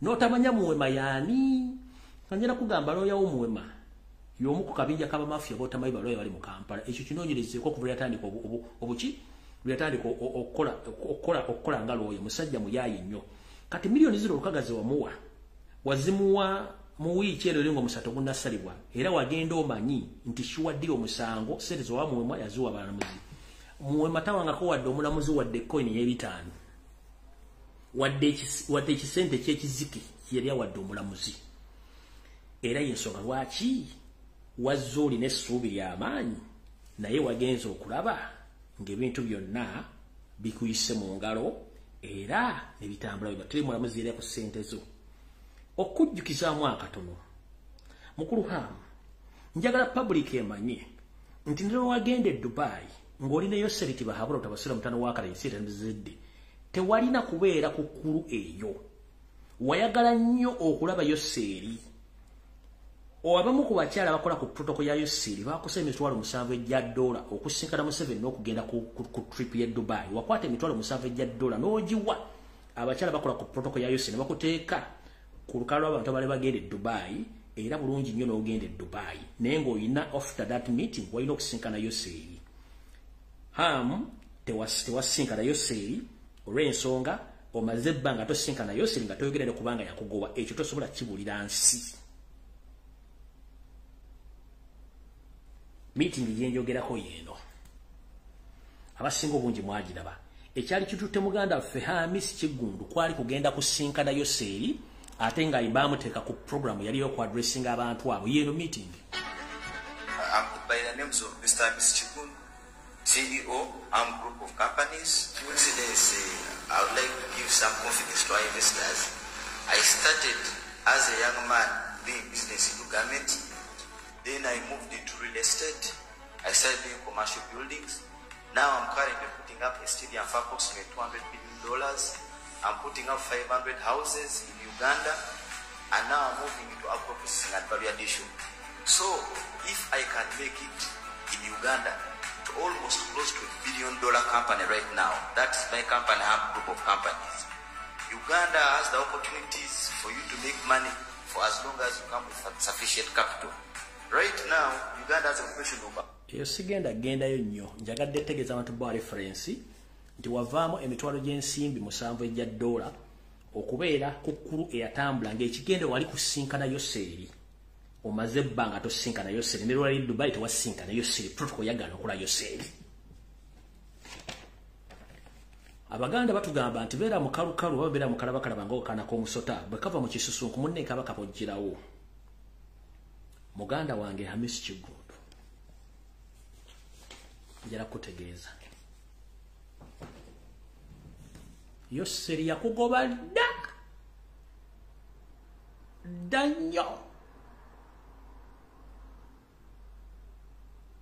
n'otamanya Muwema yaani. Kanjera kugamba looya wo Muwema y'omu ku kabinja k'abamafiya b'otamanyi balooya bali mu Kampala. Ekyo kinoonyerezeeko okuva lwe yatandika obuki lwe yatandika okukola nga looya musajja muyaaye nnyo. Kati miliyoni zino 6 ze wamuwa wazimuwa mu wiiki eno eringa omusato gunnasalibwa era wagenda omanyi nti kiwadde omusango ssente ze wawa Muwema yaziwa abalamuzi. Muwema tawangako wadde omulamuzi wadde coin y'ebitaano wadde ekisente ky'ekizike yali awadde omulamuzi. Era y'ensonga lwaki wazze olina essuubi ly'amaanyi naye wagenze okulaba ng'ebintu byonna bikuyise mu ngalo era ne bitambula biba teri mulamuzi era ku ssente zo. Okujjukizaamu akatono mukulu Hamu, njagala public emanye nti ne wagenda e Dubai ng'olina Yoseri Tibahabura otabasira mutano wa kale ensi etandizedde tewalina kubeera ku kkulu eyo. Wayagala nnyo okulaba Yoseri. Abamu ku bakyala abakola ku protocol ya Yoseri bakosa emitwalo 7 egya ddoola okusinkana Museveni n'okugenda ku trip ye Dubai. Wakwata emitwalo 7 egya ddoola n'ogiwa abakyala bakola ku protocol ya Yoseri ne bakuteeka ku lukalu lw'abantu abali bagenda e Dubai era bulungi nnyo n'ogenda e Dubai. Naye ng'olina after that meeting walina okusinkana Yoseri. Hamu tewasinkana Yoseri olw'ensonga omaze ebbanga tosinkana Yoseri nga toyogera ne kubanga yakugoba. Ekyo tosobola kibulira nsi. Meeting gye njogerako yeeno abasinga obungi mwagiraba. Ekyali kitutte muganda waffe Hamis Kiggundu kwali kugenda kusinkana Yoseri ate nga bamuteeka ku program yali y'okuaddressinga abantu abo. Yeeno meeting. I'm by the names of Mr. Hamis Kiggundu, CEO, ARM Group of Companies. Coincidence, I would like to give some confidence to our investors. I started as a young man doing business into garment. Then I moved into real estate. I started doing commercial buildings. Now I'm currently putting up a stadium for approximately $200 billion. I'm putting up 500 houses in Uganda. And now I'm moving into agro processing and value addition. So if I can make it in Uganda to almost close to $1 billion company right now, that's my company, ARM Group of Companies. Uganda has the opportunities for you to make money for as long as you come with sufficient capital. Right now, Uganda has a population of Eyo sigenda gendayo nnyo, njagadde tegeeza abantu ba reference nti wavaamu emitwalo gy'ensimbi 7 egya ddoola okubeera ku kkulu eyatambula ng'ekigendo wali kusinkana Yoseri. Omaze ebbanga tosinkana Yoseri ne lwali Dubai tewasinkana Yoseri, protocol yagaana okola Yoseri. Abaganda batugamba nti beera mukalukalu oba beera mukalabakalaba ng'okaana k'omusota bwe kava mu kisusunku munne kaba kabojjerawo. Muganda wange Hamis Kiggundu, njala kutegeeza Yoseri yakugoba dda dda nnyo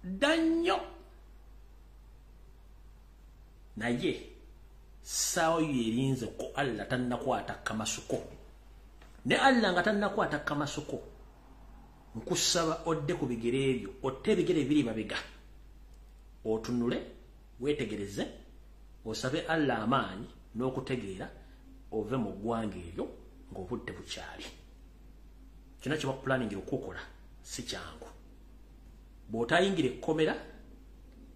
dda nnyo, naye ssaawa yo erinze ko Allah tannakwata kamasuko. Ne Allah nga tannakwata kamasuko, nkusaba odde ku bigere ebyo, otte ebigere ebiri mabega, otunule weetegereze, osabe Allah amaanyi n'okutegeera ove mu ggwanga eryo ng'obudde bukyali. Kyonna kye bakupulaningira okukola si kyangu. Bw'otayingira ekkomera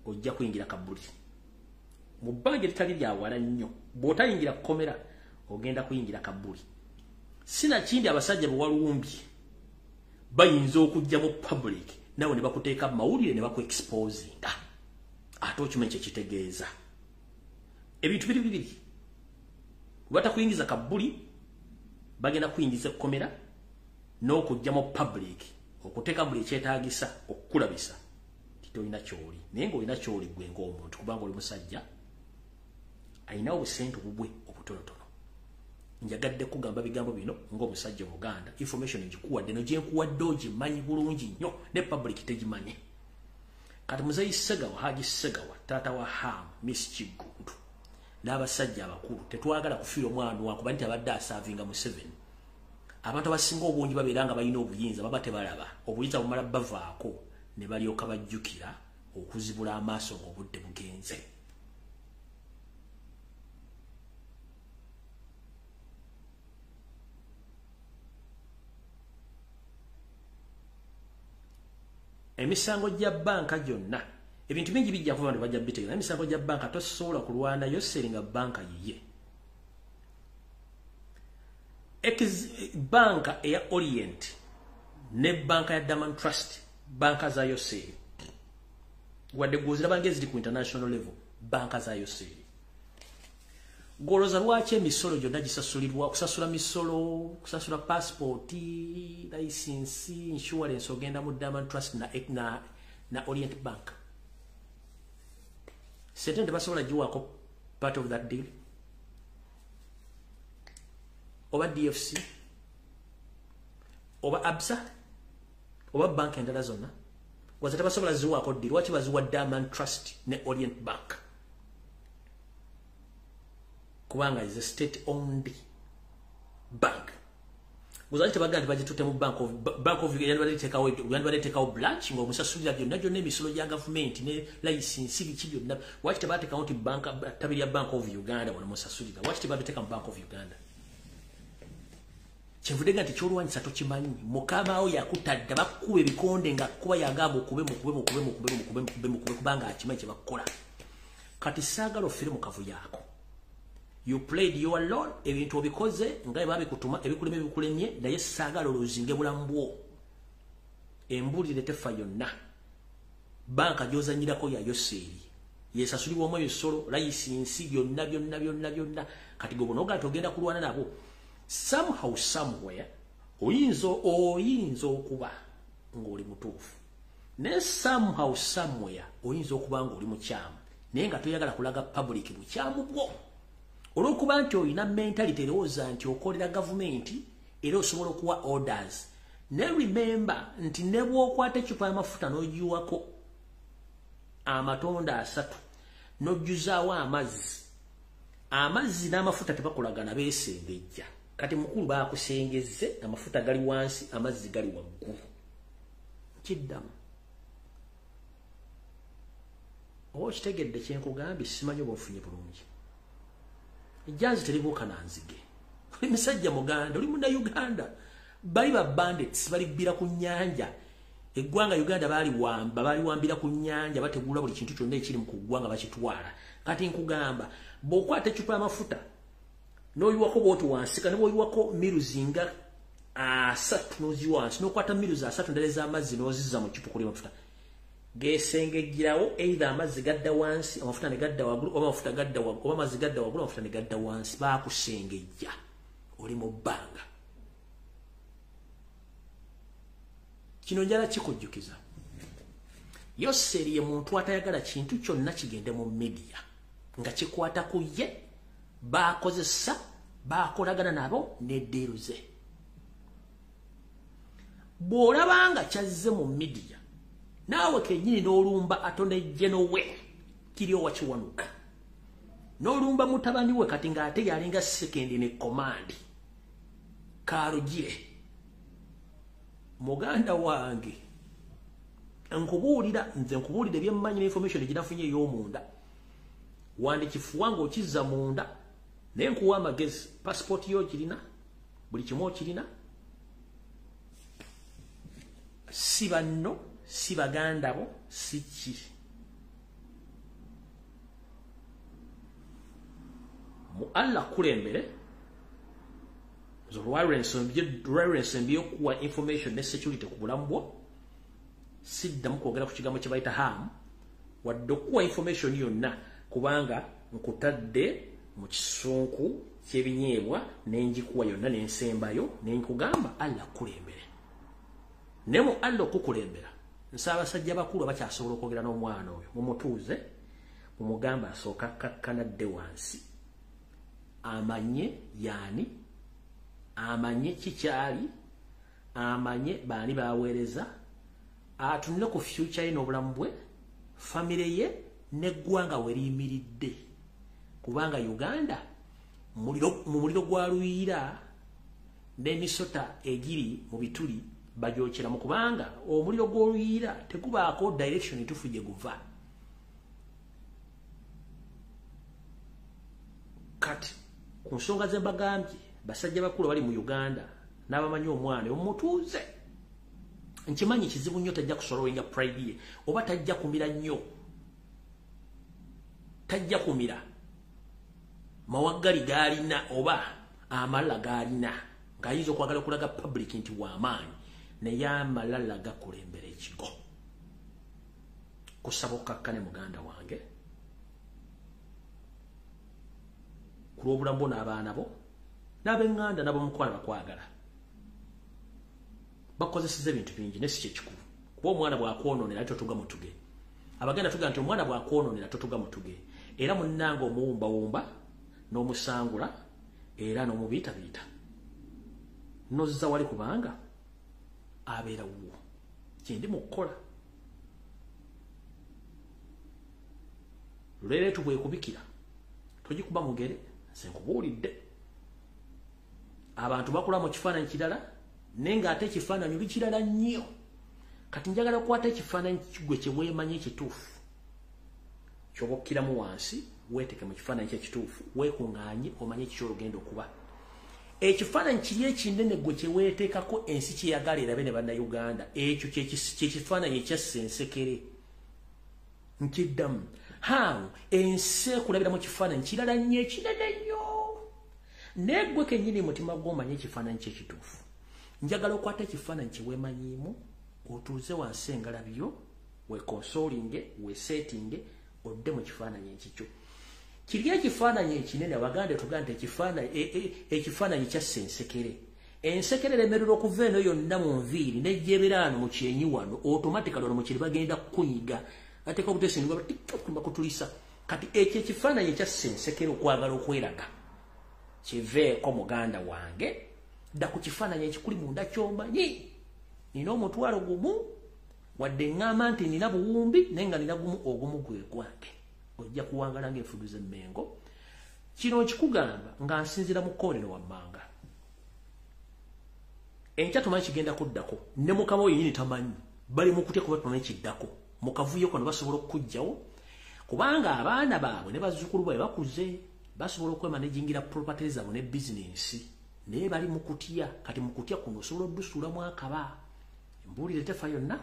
ojja kuyingira kabuli mu bbanga eritali lya wala nnyo. Bw'otayingira kkomera ogenda kuyingira kabuli. Sinakindi abasajja bwe walumbye bayinza okujja mu public nawe ne bakuteeka mu mawulire ne bakuexposinga, ate okimanyi kye kitegeeza. Ebintu biri bibiri, batakuyingiza kabuli, bagenda kuyingiza ekkomera n'okujja mu public okuteeka buli ekyetaagisa okukulabisa nti tolina ky'oli, naye ng'olina ky'oli ggwe ng'omuntu, kubanga oli musajja alina obusente obubwe obutonotono. Njagadde kugamba bigambo bino ng'omusajja Omuganda. Information ngikuwadde no gye nkuwadde ogimanyi bulungi nnyo, ne public tegimanyi. Kati Muzeeyi Ssegawa, Haji Ssegawa, taata wa Ham, Miss Kiggundu n'abasajja abakulu, tetwagala kufiira omwana wakuba nti abadde asaavinga Museveni. Abantu abasinga obungi babeera nga balina obuyinza, baba tebalaba obuyinza bumala bavaako ne balyoka bajjukira okuzibula amaaso ng'obudde bugenze. Emisango gya banka gyonna, ebintu bingi bijja kuva abantu bajja bitegeera. Emisango gya banka tosobola kulwana Yoseri nga banka yiye. Banka eya Orient ne banka ya Diamond Trust, banka za Yoseri. Wadde gw'oziraba ng'eziri ku international level, banka za Yoseri. Gw'olowooza lwaki emisolo gyonna gisasulibwa, kusasula misolo, kusasula passport, license, insurance, ogenda mu Diamond Trust na Orient Bank. Sente tebasobola giwaako part of that deal. Oba DFC, oba ABSA, oba bank endala zonna. Waza tebasobola ziwaako deal, lwaki baziwa Diamond Trust ne Orient Bank? Kubanga is a state owned bank. Guzali tebagamba nti bagitutte mu Bank of Uganda, teekawo branch ng'omusasulira byonna byonna emisolo gya gavumenti ne license biki byonna. Lwaki tebateekawo nti ttabi lya Bank of Uganda wano musasulira? Lwaki tebabiteeka mu Bank of Uganda? Kyenvudde nga nti ky'olwanyisa tokimanyi. Mukama wo yakutadde, bakukuba ebikonde nga kuba yagamba okube mukube mukube mukube mukube mukube mukube, kubanga akimanyi kye bakukola. Kati saagala ofiire mu kavuyo ako. You played your role, ebintu obikoze nga babikutuma, ebikulemye bikulemye, naye saagala oluzinge bulamu bwo. Embuulire tefa yonna. Banka gy'ozannyirako ya Yoseri, yesasulibwamu emisolo, layisinsi, byonna byonna byonna byonna. Kati gwe bw'onoogaa nti ogenda kulwana nabo, somehow somewhere oyinza okuba ng'oli mutuufu, naye somehow somewhere oyinza okuba ng'oli mukyamu, naye nga toyagala kulaga public bukyamu bwo, olw'okuba nti olina mentality erowooza nti okolera gavumenti era osobola okuwa orders. Ne remember nti ne bw'okwata eccupa y'amafuta n'ogiwako amatonda 3 n'ojjuzaawo amazzi, amazzi n'amafuta tebakolagana, beesengejja. Kati mukulu baakusengezze, amafuta gali wansi, amazzi gali waggulu. Kiddamu oba okitegedde kyenkugambye? Simanyi oba ofunye bulungi. Ejjanzi teribuuka na nzige. Oli musajja Muganda, oli Munnayuganda. Bali ba bandits balibbira ku nnyanja. Eggwanga Uganda baliwamba, baliwambira ku nnyanja, bategula buli kintu kyonna ekiri mu kuggwanga bakitwala. Kati nkugamba, bw'okwata eccupa y'amafuta n'oyiwako bw'oti wansi, ne bw'oyiwako miruzi nga 3 n'oziwa wansi, n'okwata miruzi 3 endala ez'amazzi n'ozizza mu ccupa kuli amafuta, gesengejjerawo. Either amazzi gadda wansi amafuta ne gadda waggulu, oba amafuta gadda waggulu, oba amazzi gadda waggulu amafuta ne gadda wansi. Baakusengejja, oli mu bbanga. Kino njala kikujjukiza, Yoseri ye muntu atayagala kintu kyonna kigende mu media nga kikwata ku ye, bakozesa, bakolagana nabo ne deal ze. Bw'olabanga kyazze mu media, naawe kennyini n'olumba atone genowe kiri owakiwanuka, n'olumba mutabani we, kati ng'ate yalinga second in command Karugire. Muganda wange, nkubuulira, nze nkubuulira ebyemmanyi n'information ginafunye ey'omunda. Wandikifuwa ng'okizza munda, naye nkuwa amagezi. Passport yo kirina, buli kimu okirina. Si banno, si baganda bo, si ki. Mu Allah kulembere olwalwensombi okuwa information ne security ku bulamu bwo. Siddamu kwogera ku kigambo kye bayita Ham, wadde okuwa information yonna, kubanga nkutadde mu kisunku ky'ebinyeebwa n'enjikuwa yonna n'ensembayo, ne nkugamba Allah kulembere. Ne mu Allah okukulembera, Nsaba abasajja bakulu abakyasobola okwogera n'omwana oyo, mumutuuze, mumugamba asooka akkakkana dde wansi, amanye yaani, amanye kikyali, amanye baani baweereza, atunule ku future ye n'obulamu bwe, famire ye n'eggwanga we liyimiridde. Kubanga Uganda mu muliro gwa luyiira n'emisota egiri mu bituli bagyokeramu, kubanga omuliro gw'oluyiira tegubaako direction ntuufu gye guva. Kati ku nsonga ze mbagambye, basajja bakulu bali mu Uganda n'abamanyi omwana omutuuze, nkimanyi kizibu nnyo, tajja kusolowenga pride ye, oba tajja kumira nnyo, tajja kumira mawaggali g'alina oba amalala g'alina, ng'ayinza okwagala okulaga public nti w'amaanyi, naye amalala gakulembera ekigo. Kusaba okkakkane muganda wange ku lw'obulamu bwo n'abaana bo n'ab'eŋŋanda n'ab'omukwano bakwagala. Bakozeseza ebintu bingi naye si kyekikulu, kuba omwana bw'akwonoonera totuga mutuge. Abaganda tugamba nti omwana bw'akwonoonera totuga mutuge, era munnange omuwumbawumba n'omusangula era n'omubiitabiita nozza wali, kubanga abeera wuwo. Kyendi mu kukola luleereetu bwekubikira togikuba mugere, nze nkubuulidde. Abantu bakula mu kifaananyi kirala, naye ng'ate ekifaananyi oli kirala nnyo. Kati njagala okukwata ekifaananyi gwe kye weemanyi ekituufu, ky'oba okkiramu wansi, weeteke mu kifaananyi kyekituufu, weekuŋŋaanye omanye kiki olugenda okuba. Ekifaananyi kiri ekinene gwe kye weeteekako ensi kyeyagala erabe ne Bannayuganda, ekyo kyekifaananyi ekyassa ensekere. Nkiddamu, how ensi ekulabira mu kifaananyi kirala nnyo ekinene nnyo, naye gwe kennyini mutima gw'omanye ekifaananyi kyekituufu. Njagala okwata ekifaananyi kye weemanyiimu, otuuze wansi engalabyo, weekonsolinge, weeseetinge, odde mu kifaananyi ekikyo. Kiri ekifaananyi ekinene, Abaganda tugamba nti ekifaananyi kyassa ensekere. Ensekere eremererwa okuva eno yonna mu nviiri n'ejjeberaano mu kyenyi wano, automatically wano mu kiri bagenda kukunyiga, bateeka obuteesi bakutulisa. Kati ekyo ekifaananyi ekyassa ensekere okwagala okweraga kiveeko muganda wange, dda ku kifaananyi ekikuli munda ky'omanyi. Nina omutwalo gumu, wadde ŋŋamba nti nina buwumbi, naye nga nina gumu, ogumu gwe gwange. Ojja kuwangala ng'enfudu z'emmengo. Kino nkikugamba nga nsinziira mu kkoonero wammanga. Enkya tumanyi kigenda kuddako, ne mukama we yennyini tamanyi, bali mu kutya kuba tumanyi kiddako. Mu kavuyo kano basobola okukuggyawo, kubanga abaana baabwe ne bazzukulu baabwe bakuze, basobola okwemanagingira property zaabwe ne bizinensi, naye bali mu kutya. Kati mu kutya kuno osobola oddusuulamu akaba. Embuulire tefa yonna,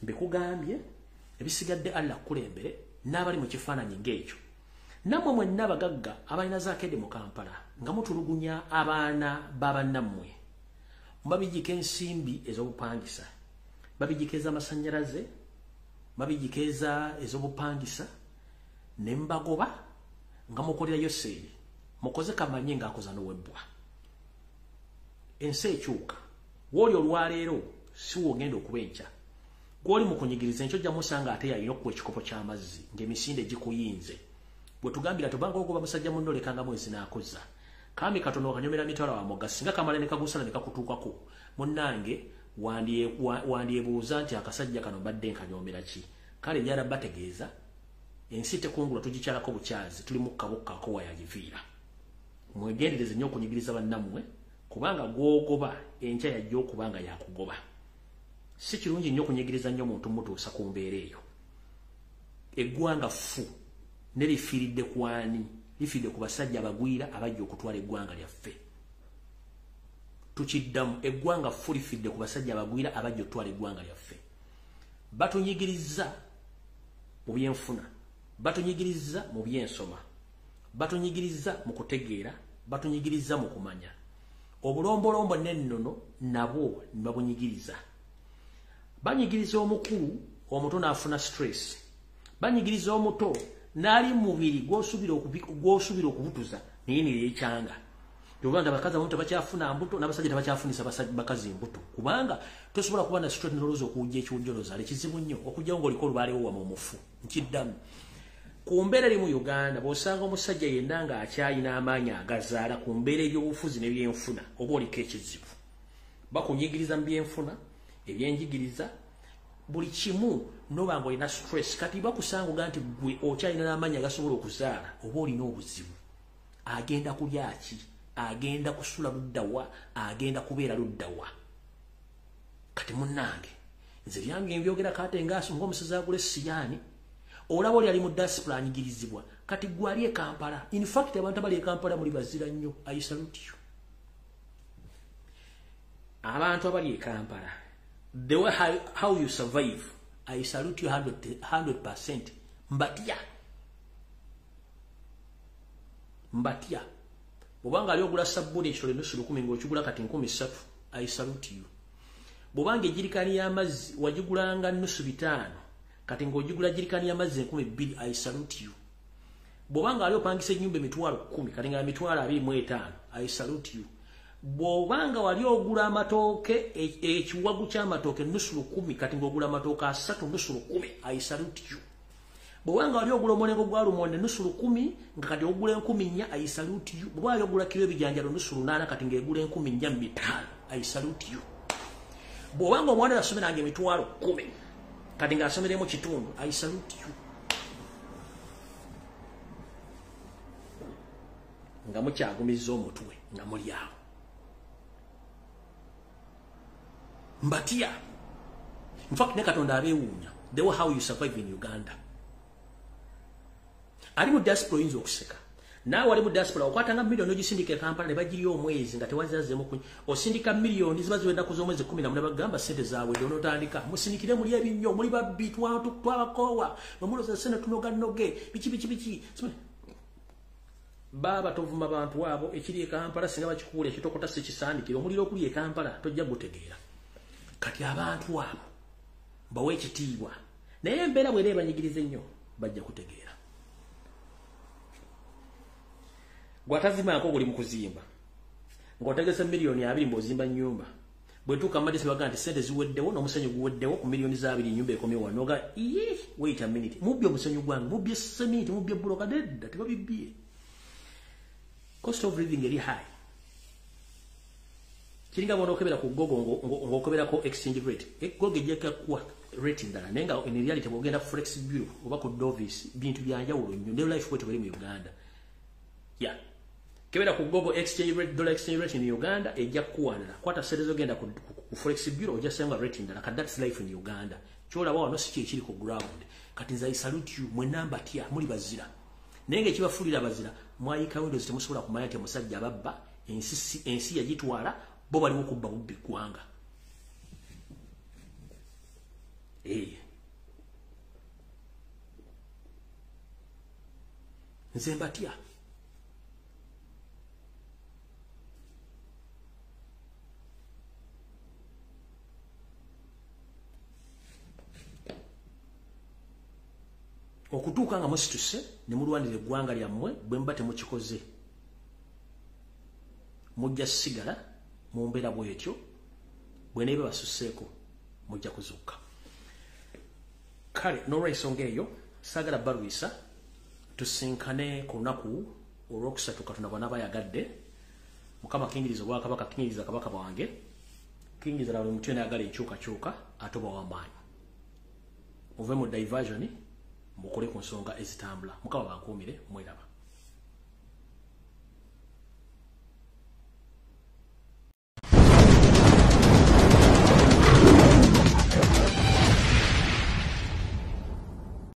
mbikugambye, ebisigadde Allah akkulembere n'abali mu kifaananyi ng'ekyo. Nammwe mwenna abagagga abalina zaakede mu Kampala nga mutulugunya abaana b'abannammwe, mubabijjika ensimbi ez'obupangisa, babijjika ez'amasannyalaze, babijjika ez'obupangisa, ne mbagoba nga mukolera Yoseeri, mukoze kamanye ng'akoza n'owebbwa. Ensi ekyuka, w'oli olwaleero si w'ogenda okuba enkya. Gw'oli mu kunyigiriza enkya ojja musanga ate yalina okuwa ekikopo ky'amazzi ng'emisinde gikuyinze. Bwe tugambira tobanga ogoba musajja munno olekangamu ezinaakoza. Kami katono okanyomera mitwalo wa mugga, singa kamala ne kagusala ne kakutuukako, munnange wandyebuuza nti akasajja kano mbadde nkanyomera ki? Kale njala bategeeza ensi tekungula tugikyalako bukyazi, tuli mu kabukkako wayagiviira. Mwegendereze nnyo okunyigiriza bannammwe, kubanga gw'ogoba enkya yajja okuba nga yakugoba. Si kirungi nnyo okunyigiriza nnyo omuntu mutuusa ku mbeera eyo. Eggwanga ffu ne lifiiridde ku ani? Lifiiridde ku basajja abagwira abajja okutwala eggwanga lyaffe. Tukiddamu, eggwanga ffu lifiiridde ku basajja abagwira abajja okutwala eggwanga lyaffe. Batunyigiriza mu byenfuna, batunyigiriza mu byensoma, batunyigiriza mu kutegeera, batunyigiriza mu kumanya. Obulombolombo n'ennono nabwo ne babunyigiriza. Banyigiriza omukulu, omuto n'afuna stress. Banyigiriza omuto n'ali mubiri gw'osuubira okubutuza naye ne yeekyanga. Yobanga abakazi abamu tebakyafuna mbuto n'abasajja tebakyafunisa bakazi mbuto, kubanga tosobola kuba na straight n'olowooza okujja ekiwujjolozaale kizibu nnyo okujjawo ng'oliko olubaalewo wamwe omufu. Nkiddamu, ku mbeera eri mu Uganda bw'osanga omusajja yenna ng'akyalina amaanyi agazaala ku mbeera ebyobufuzi n'ebyenfuna oba oliko ekizibu. Bakunyigiriza mu byenfuna, ebyenjigiriza, buli kimu noba ng'olina stress. Kati bakusanga oga nti gwe okyalina n'amaanyi agasobola okuzaala oba olina obuzibu. Agenda kulya ki? Agenda kusula luddawa? Agenda kubeera luddawa? Kati munnange nze byange mbyogera kate ng'omusazi agula essiyaani. Olaba oli ali mu diaspora anyigirizibwa, kati gwe ali e Kampala. In fact abantu abali e Kampala muli bazira nnyo. I salute you. Abantu abali e Kampala, the way how you survive, I salute you 100%. Mbatya, mbatya. Bw'obanga ali ogula sabbuuni ekitole nusu 10 ng'okigula kati 3000, I salute you. Bw'obanga ejirikaani y'amazzi wagigulanga nusu 500, kati ng'ogigula jirikaani y'amazzi 2000, I salute you. Bw'obanga ali opangisa ennyumba emitwalo 10, kati nga 25,000, I salute you. Bw'obanga wali ogula amatooke ekiwagu ky'amatooke nusu 10, kati ng'ogula amatooke 3 nusu 10, I salute you. Bw'obanga wali ogula omulengo gwa lumonde nusu 10, nga kati ogula 4,000, I salute you. Bw'oba wali ogula kiro ebijanjalo nusu 8, kati ng'egula 4,500, I salute you. Bw'obanga omwana yasomeranga emitwalo 10, kati ng'asomeremu kitundu, I salute you. Nga mukyagumizza omutwe nga muli awo. Mbatya. In fact ne Katonda abeewuunya the way how you survive in Uganda. Ali mu diaspora oyinza okuseka. Naawe ali mu diaspora okwatanga miliyoni ogisindika e Kampala ne bagirya omwezi nga tewazazzeemu kunywa. Osindika miliyoni ziba ziwenda ku z'omwezi 14 bagamba ssente zaawedde onootandika. Musindikire muli ebinnyo, muli babbi, twabakoowa, mwe mulowooza ssente tunoganoge, biki biki biki. Baaba tovuma bantu abo, ekiri e Kampala singa bakikuula ekitokota si kisaanikire, omuliro okuli e Kampala tojja gutegeera. Kati abantu abo bawe ekitiibwa, naye embeera bw'era ebanyigiriza ennyo bajja kutegeera. Gw'atazimbako guli mu kuzimba, ng'otegese miliyoni 20 ng'ozimba nnyumba, bwetuuka mu madisi baga nti ssente ziweddewo n'omusenyu guweddewo ku miliyoni za 20 ennyumba ekomye wano. Noga iye, wait a minute, mubbye omusenyu gwange, mubbye seminti, mubbye buloka, nedda tebabibbye. Cost of living eri high. Kiringa bw'onookebera ku Google ng'okeberako exchange rate, Google ejja kuwa rate ndala, naye nga in reality bw'ogenda ku Forex Bureau oba ku Dovis bintu bya njawulo nnyo. Ne life bwetyo bweri mu Uganda. Yeah. Kebera ku Google exchange rate, dollar exchange rate in Uganda ejja kukuwanira. Kwata ssente z'ogenda ku Forex Bureau ojja sanga rate ndala. Kati that's life in Uganda. Ky'olaba wano si kye kiri ku ground. Kati nze I salute you, mwenna mbatya, muli bazira. Naye ng'ekibafuulira bazira, mwayika windows temusobola kumanya nti omusajja ababba, ensi yagitwala, bo baliwo kubba bubbi ggwanga. Nze mbatya. Okutuuka nga musituse ne mulwanira eggwanga lyammwe, bwe muba temukikoze mujja sigala mu mbeera bw'etyo, bwe neeba basuseeko mujja kuzuuka. Kale n'olw'ensonga eyo saagala balwisa, tusinkane ku lunaku olwokusatu Katonda bw'anaaba ayagadde. Mukama kingiriza obwakabaka, kingiriza kabaka bwange, kingiriza na buli muntu yenna ayagala enkyukakyuka ate oba w'amaanyi. Muve mu diversion, mukole ku nsonga ezitambula. Mukama bankuumire, mweraba.